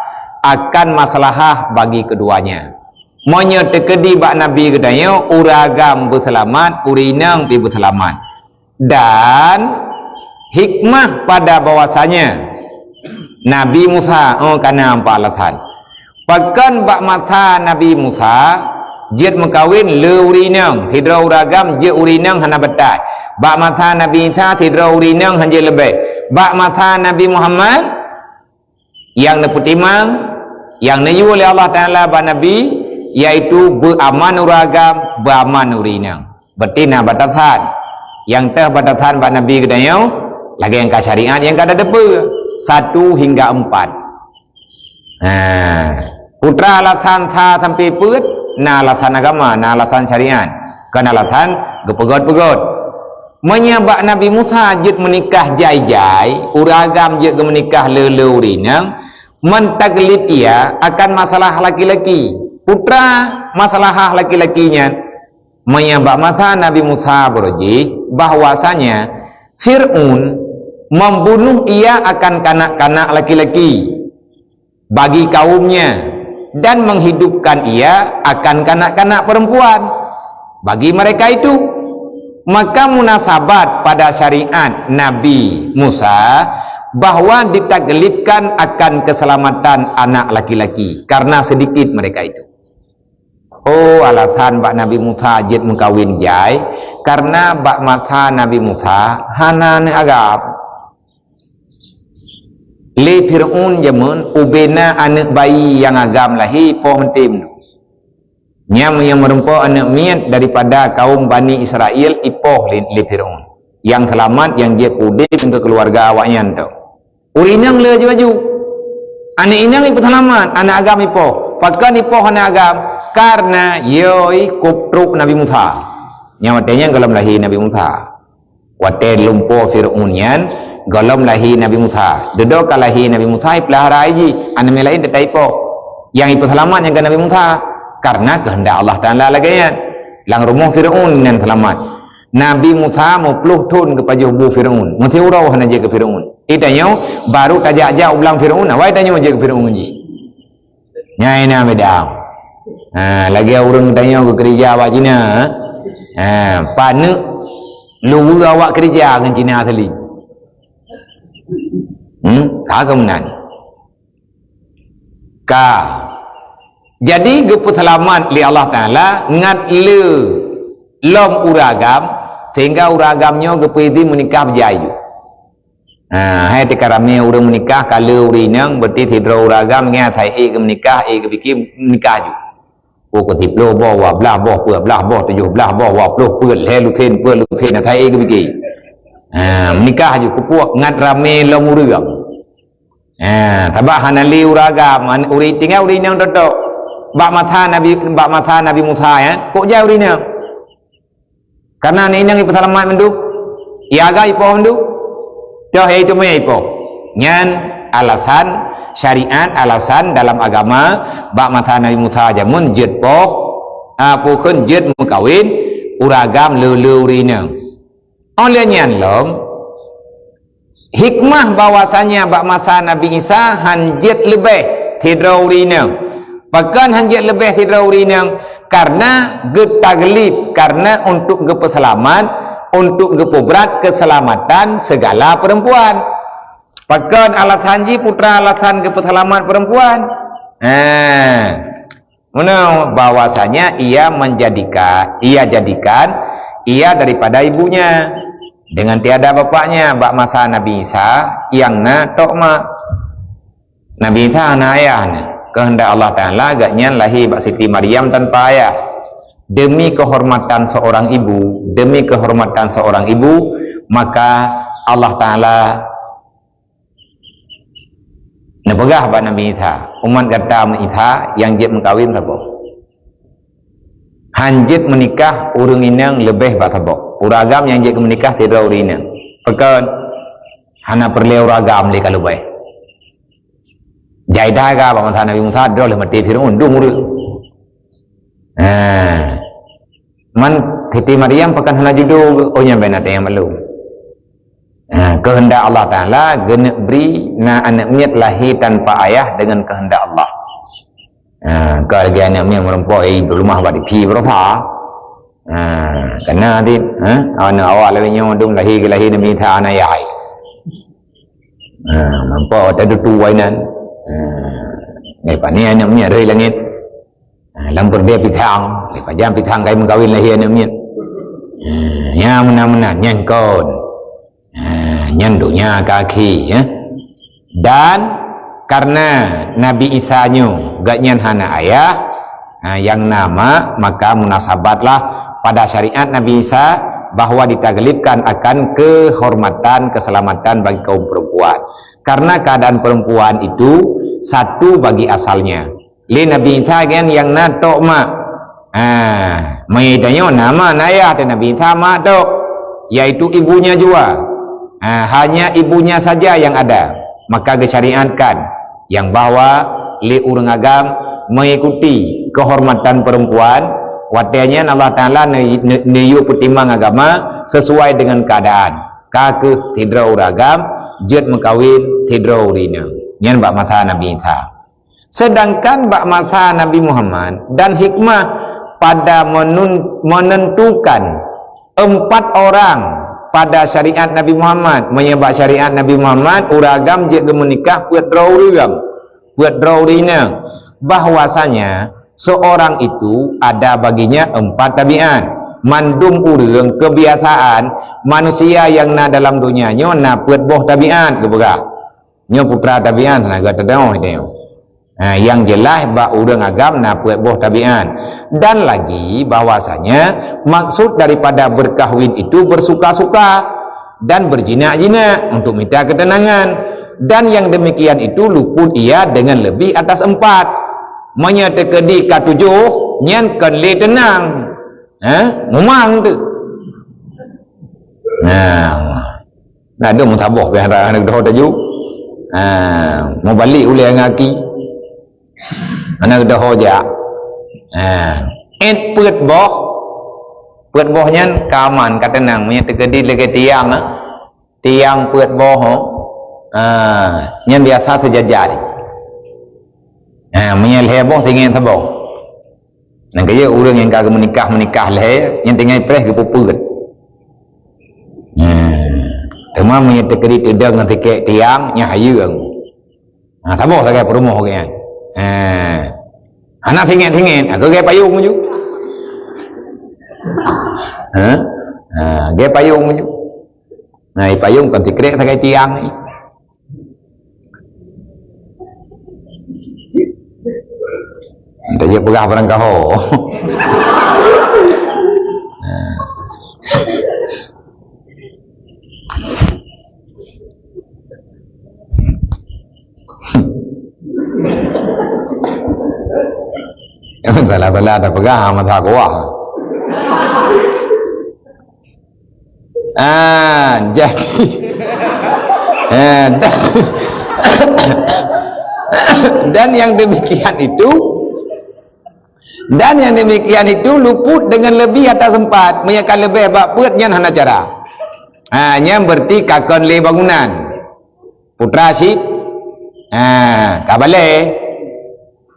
akan maslahah bagi keduanya. Meunyoe teukeudi bak Nabi geutanyoe, ureuëng agam beuseulamat, ureuëng inong pih beuseulamat. Dan hikmah pada bahwasanya Nabi Musa, oh, kana empat alasan. Pakon bak masa Nabi Musa jeuet meukawen le ureuëng inong, sidroe ureuëng agam jeuet ureuëng inong hana batat. Bak masa Nabi Isa, sidroe ureuëng inong hanjeuet leubeh. Bak masa Nabi Muhammad, nyang neupeutimang, nyang neuyue lé Allah Taala bak Nabi, yaitu beuaman ureuëng agam, beuaman ureuëng inong. Berarti na batasan. Nyang teuh batasan bak Nabi geutanyoe, lagée nyang ka syariat nyang ka tateupeue, satu hingga empat. Ha, putra alasan sa sampai peuet, na alasan agama, na alasan syariat, kon alasan geupeugöt-peugöt. Meunyoe bak Nabi Musa jeuet meunikah jai-jai, ureuëng agam jeuet geumeunikah le-le ureuëng inong, meutaglib ia akan masalah laki-laki. Putra masalah laki-laki nyan, meunyoe bak masa Nabi Musa beurjih bahwasanya Fir'aun membunuh ia akan kanak-kanak laki-laki bagi kaumnya dan menghidupkan ia akan kanak-kanak perempuan bagi mereka itu. Maka munasabat pada syariat Nabi Musa bahwa ditaglibkan akan keselamatan anak laki-laki karena sedikit mereka itu. Oh, alasan bak Nabi Musa jeuet meukawen jai, karena bak masa Nabi Musa hana aneuëk agam. Lé Fir'aun jameun ubena aneuëk bayi nyang agam lahé poh meutem. Nyang nyang meureumpok aneuëk miet daripada kaum Bani Israel ipoh lé, lé Fir'aun. Nyang seulamat nyang jeuet udeb ngon keuluwarga awaknyan tu. Ureuëng inong le aju-aju. Aneuëk inong ipeuseulamat, aneuëk agam ipoh. Pakon ipoh aneuëk agam? Karena yoi kop trok Nabi Musa. Nyang watée nyan golom lahé Nabi Musa. Watée lumpoe Fir'aun nyan, golom lahé Nabi Musa. Dudoe ka lahé Nabi Musa, ipeulahara jih, aneuëk miet laén teutap ipoh. Nyang ipeuseulamat nyang ka Nabi Musa, karena keuheundak Allah Taala lagée nyan. Lam rumoh Fir'aun nyan seulamat. Nabi Musa meuploh thon geupajoh bu Fir'aun. Meusiuroe hana jeuet keu Fir'aun. Di tanyoe baru tajak-jak u blang Fir'aun, awai tanyoe jeuet keu Fir'aun jih. Nyan na beda. Ha, lagée ureuëng tanyoe geukeurija awak Cina. Ha, paneuk luweue awak keurija ngon Cina asli. Hmm, ka keuh meunan. Ka. Jadi geupeuseulamat lé Allah Taala ngat le lom ureuëng agam, sehingga ureuëng agam nyoe geupeuidhin meunikah beujai ju. Ha, hai teuka ramé ureuëng meunikah ka le ureuëng inong, berarti sidroe ureuëng agam nyan asai ék geumeunikah, ék geupike meunikah ju. Oh, keu siploh boh, dua blaih boh, peuet blaih boh, tujoh blaih boh, dua ploh peuet, lhée lusen peuet lusen, asai ék geupike. Ha, meunikah ju, keupeue ngat ramé lom ureuëng. Ha, sabab hana le ureuëng agam, ureuëng tinggai ureuëng inong teutok. Bak masa Nabi, bak masa Nabi Musa, ya, kok jai ureuëng inong? Karena aneuk inong ipeuseulamat mandum, ia agam ipoh mandum. Toh, ia itu meuipoh. Nyan alasan syariat, alasan dalam agama, bak masa Nabi Musa jameun jeuet poh, ah, pukon jeuet meukawen, ureuëng agam le-le ureuëng inong. Óh lheueh nyan lom, hikmah bahwasanya bak masa Nabi Isa han jeuet leubeh sidroe ureuëng inong. Pakon han jeuet leubeh sidroe ureuëng inong? Karena geutaglib, karena untuk geupeuseulamat, untuk geupeubrat keuseulamatan segala perempuan. Pakon alasan jih, Putra, alasan geupeuseulamat perempuan? Ha. Meunoe, bahwasanya ia menjadikan, ia jadikan ia daripada ibunya, dengan tiada bapaknya. Bak masa Nabi Isa, nyang na tok mak. Nabi Isa hana ayah, keuheundak Allah Taala gobnyan lahé bak Siti Maryam tanpa ayah. Demi kehormatan seorang ibu, demi kehormatan seorang ibu, maka Allah Taala neupeugah bak Nabi Isa, "Umat gata meu Isa nyang jeuet meukawen saboh. Han jeuet meunikah ureuëng inong leubeh bak saboh. Ureuëng agam nyang jeuet meunikah sidroe ureuëng inong." Pakon? Hana peureulée ureuëng agam lé ka leubeh. Jai that ka bak masa Nabi Musa, droe lheueh maté Firaun, dum ureuëng. Ha. Man Siti Maryam pakon hana judo, oh, nyan bak na teuh nyang maklum. Ha, keuheundak Allah Taala geuneuk bri na aneuk miet lahé tanpa ayah dengan keuheundak Allah. Ha, ka lagée aneuk miet meureumpok, eh, di leumah bak diphi beurasa. Ha, kana dit, ha, aneuk awak lagée nyoe dum lahé, geulahé Nabi Isa hana ayah. Ha, meureumpok watée dutu wainan. Ha, leupah nyan aneuk miet rhoi langét. Ha, lam peureudée pisang, leupah nyan pisang kai meukawen lahé aneuk miet. Ha, nyan meunan-meunan, nyan kon. Ha, nyan donya ka akhé, ya. Dan karena Nabi Isa nyoe gobnyan hana ayah, ha, nyang na mak, maka munasabatlah pada syariat Nabi Isa bahwa ditaglibkan akan kehormatan, keselamatan bagi kaum perempuan. Karena keadaan perempuan itu satu bagi asalnya. Lé Nabi Isa kan nyang na tok mak. Ha, meunyoe tanyoe na mak na ayah teuh Nabi Isa mak tok, yaitu ibunya jua. Ha, hanya ibunya saja yang ada. Maka geusyariatkan nyang bahwa lé ureuëng agam mengikuti kehormatan perempuan, watée nyan Allah Taala neu-, neu-, neuyue peutimang agama sesuai dengan keadaan. Ka kheueh sidroe ureuëng agam jeuet meukawen sidroe ureuëng inong. Nyan bak masa Nabi Isa. Sedangkan bak masa Nabi Muhammad dan hikmah pada menun-, menentukan empat orang pada syariat Nabi Muhammad, meunyoe bak syariat Nabi Muhammad, ureuëng agam jeuet geumeunikah peuet droe ureuëng, peuet droe ureuëng inong, bahwasanya seorang itu ada baginya empat tabiat. Mandum ureuëng, kebiasaan manusia nyang na dalam donya nyoe na peuet boh tabiat geupeugah. Nyoe putra tabiat, hana gata deungoe tanyoe. Ha, yang jelas bak ureuëng agam na peuet boh tabiat. Dan lagi bahwasanya maksud daripada berkahwin itu bersuka-suka dan berjinak-jinak untuk minta ketenangan. Dan yang demikian itu luput ia dengan lebih atas empat. Meunyoe teukeudi ka tujoh, nyan kon lé teunang. Ha? Mumang tu. Nah, Ladôm meusaboh pih hana, hana geudoh taju. Ha, meubalek ulée ngon aki. Hana geudoh jak. Ha, ék peuet boh. Peuet boh nyan ka aman, ka teunang. Meunyoe teukeudi lagée tiang, ha. Tiang peuet boh, ha. Ha, nyan biasa seujajar. Ha, meunyoe lhée boh, singoh saboh. Nyang keu ureuëng nyang ka geumeunikah, meunikah lhée, nyang tinggai preh geupeupeue. Hmm. Teuma meunyoe teukeudi teudong ngon sikek tiang, nyan hayeue anggô. Ha, saboh sagai peurumoh geuh nyan. Eh, hana singet-singet, aku gaya payung ju. Ha? Ha, gaya payung ju. Nah, i payung kon tikrek sagai tiang ni. Entah je peugah barang kaho. Nah. Salah-salah ada peugah masa kuah. Ah, jadi, eh, dan, dan yang demikian itu, dan yang demikian itu luput dengan lebih atas empat, meunyoe ka leubeh bak peuet nyan hana cara. Ah, nyan berarti ka kon lé bangunan. Putra cit, ah, ka balée.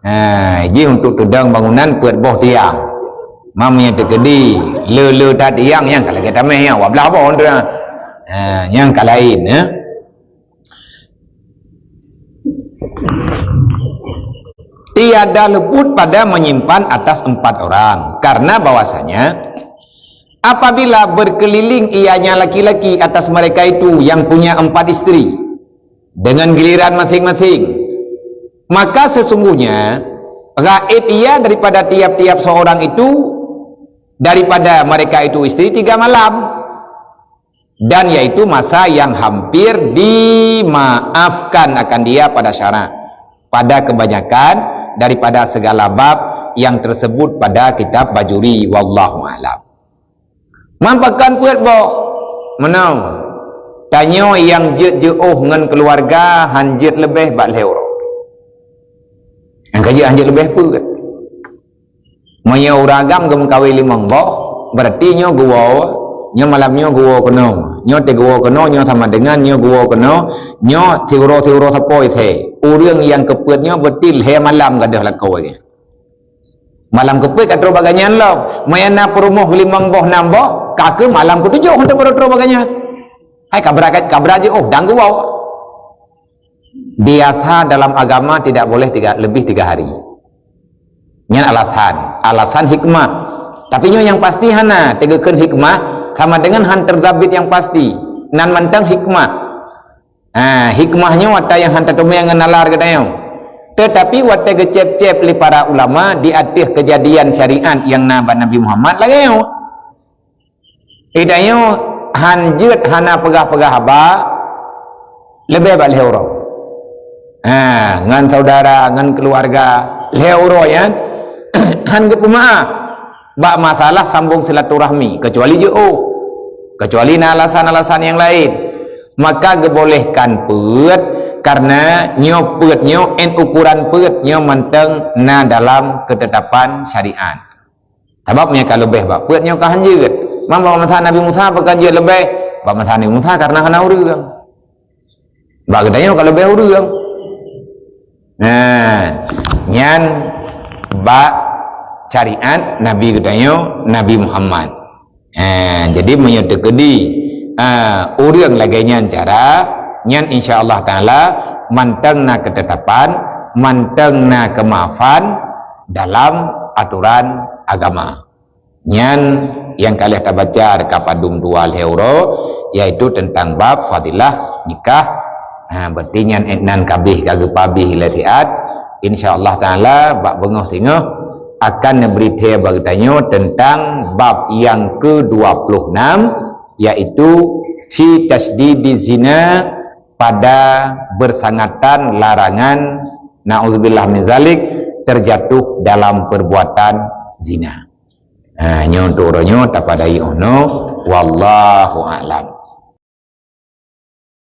Ha, jih untuk tudang bangunan peuet boh tiang. Mam nyang teukeudi, le-le that tiang nyang ka lagée tameh nyang, dua blah boh tu. Ha, nyang ka lain, ya. Tiada luput pada menyimpan atas empat orang, karena bahwasanya apabila berkeliling ianya laki-laki atas mereka itu yang punya empat istri, dengan giliran masing-masing, maka sesungguhnya gaib ia daripada tiap-tiap seorang itu, daripada mereka itu istri, tiga malam, dan yaitu masa yang hampir dimaafkan akan dia pada syarak, pada kebanyakan daripada segala bab yang tersebut pada kitab Bajuri. Wallahu a'lam. Man pakon peuet boh? Meunan. Tanyoe nyang jeuet jiôh ngon keuluwarga han jeuet leubeh bak lhée uroe. Nyang ka jeuet han jeuet leubeh peuet. Meunyoe ureueng agam geumeukawen limong boh, berarti nyoe geuwoe, nyoe malam nyoe geuwoe keunoe. Nyoe teuh geuwoe keunoe, nyoe sama dengan nyoe geuwoe keunoe, nyoe siuroe-siuroe sapoe thée. Ureueng nyang keupeuet nyoe berarti lhée malam gadôh lakoe nyan. Malam keupeuet ka troh bak gobnyan lom. Meunyoe na peurumoh limong boh, nam boh, ka keuh malam keutujoh untuk baru troh bak gobnyan. Hai kabra, kabra jiôh dan geuwoe. Biasa dalam agama tidak boleh tiga, lebih tiga hari. Nyan alasan, alasan hikmah. Tapi nyoe nyang pasti hana, teugeukeun hikmah sama dengan han teuzabit nyang pasti. Nan mantong hikmah. Ha, hikmah nyoe watée nyang han teuteumé ngon nalar geutanyoe. Teutapi watée geucéb-céb lé para ulama di ateueh keujadian syariat nyang na bak Nabi Muhammad lagée nyoe. Geutanyoe han jeuet hana peugah-peugah haba leubeh bak lhée uroe. Ha, ngon saudara, ngon keuluwarga, lhée uroe nyan han geupeumaáh bak masalah sambong silaturahmi, keucuali jiôh, keucuali na alasan-alasan nyang laén. Maka geubolehkan peuet, karena nyoe peuet nyoe, én ukuran peuet nyoe mantong na dalam keutetapan syariat. Sabab meunyoe ka leubeh bak peuet nyoe ka han jeuet. Man bak masa Nabi Musa pakon jeuet leubeh? Bak masa Nabi Musa karena hana ureueng. Bak geutanyoe ka leubeh ureueng. Nah, nyan bak syariat Nabi geutanyoe, Nabi Muhammad. Ha, jadi meunyoe teukeudi, ha, ureueng lagée nyan cara, nyan insya Allah Taala mantong na keutetapan, mantong na keumaafan dalam atoran agama. Nyan nyang ka lheueh tabaca reuka padum dua lhée uroe, yaitu teuntang bab fadilah nikah. Ha, berarti nyan nan kabeh ka geupabeh lé siat. Insya Allah Taala bak beungoh singoh akan neubri thée bak geutanyoe teuntang bab nyang keudua ploh nam, yaitu fi tasydidi zina, pada bersangatan larangan, naudzubillah min zalik, terjatuh dalam perbuatan zina. Ha, nyoe untuk uroe nyoe tapadai 'oh noe. Wallahu a'lam.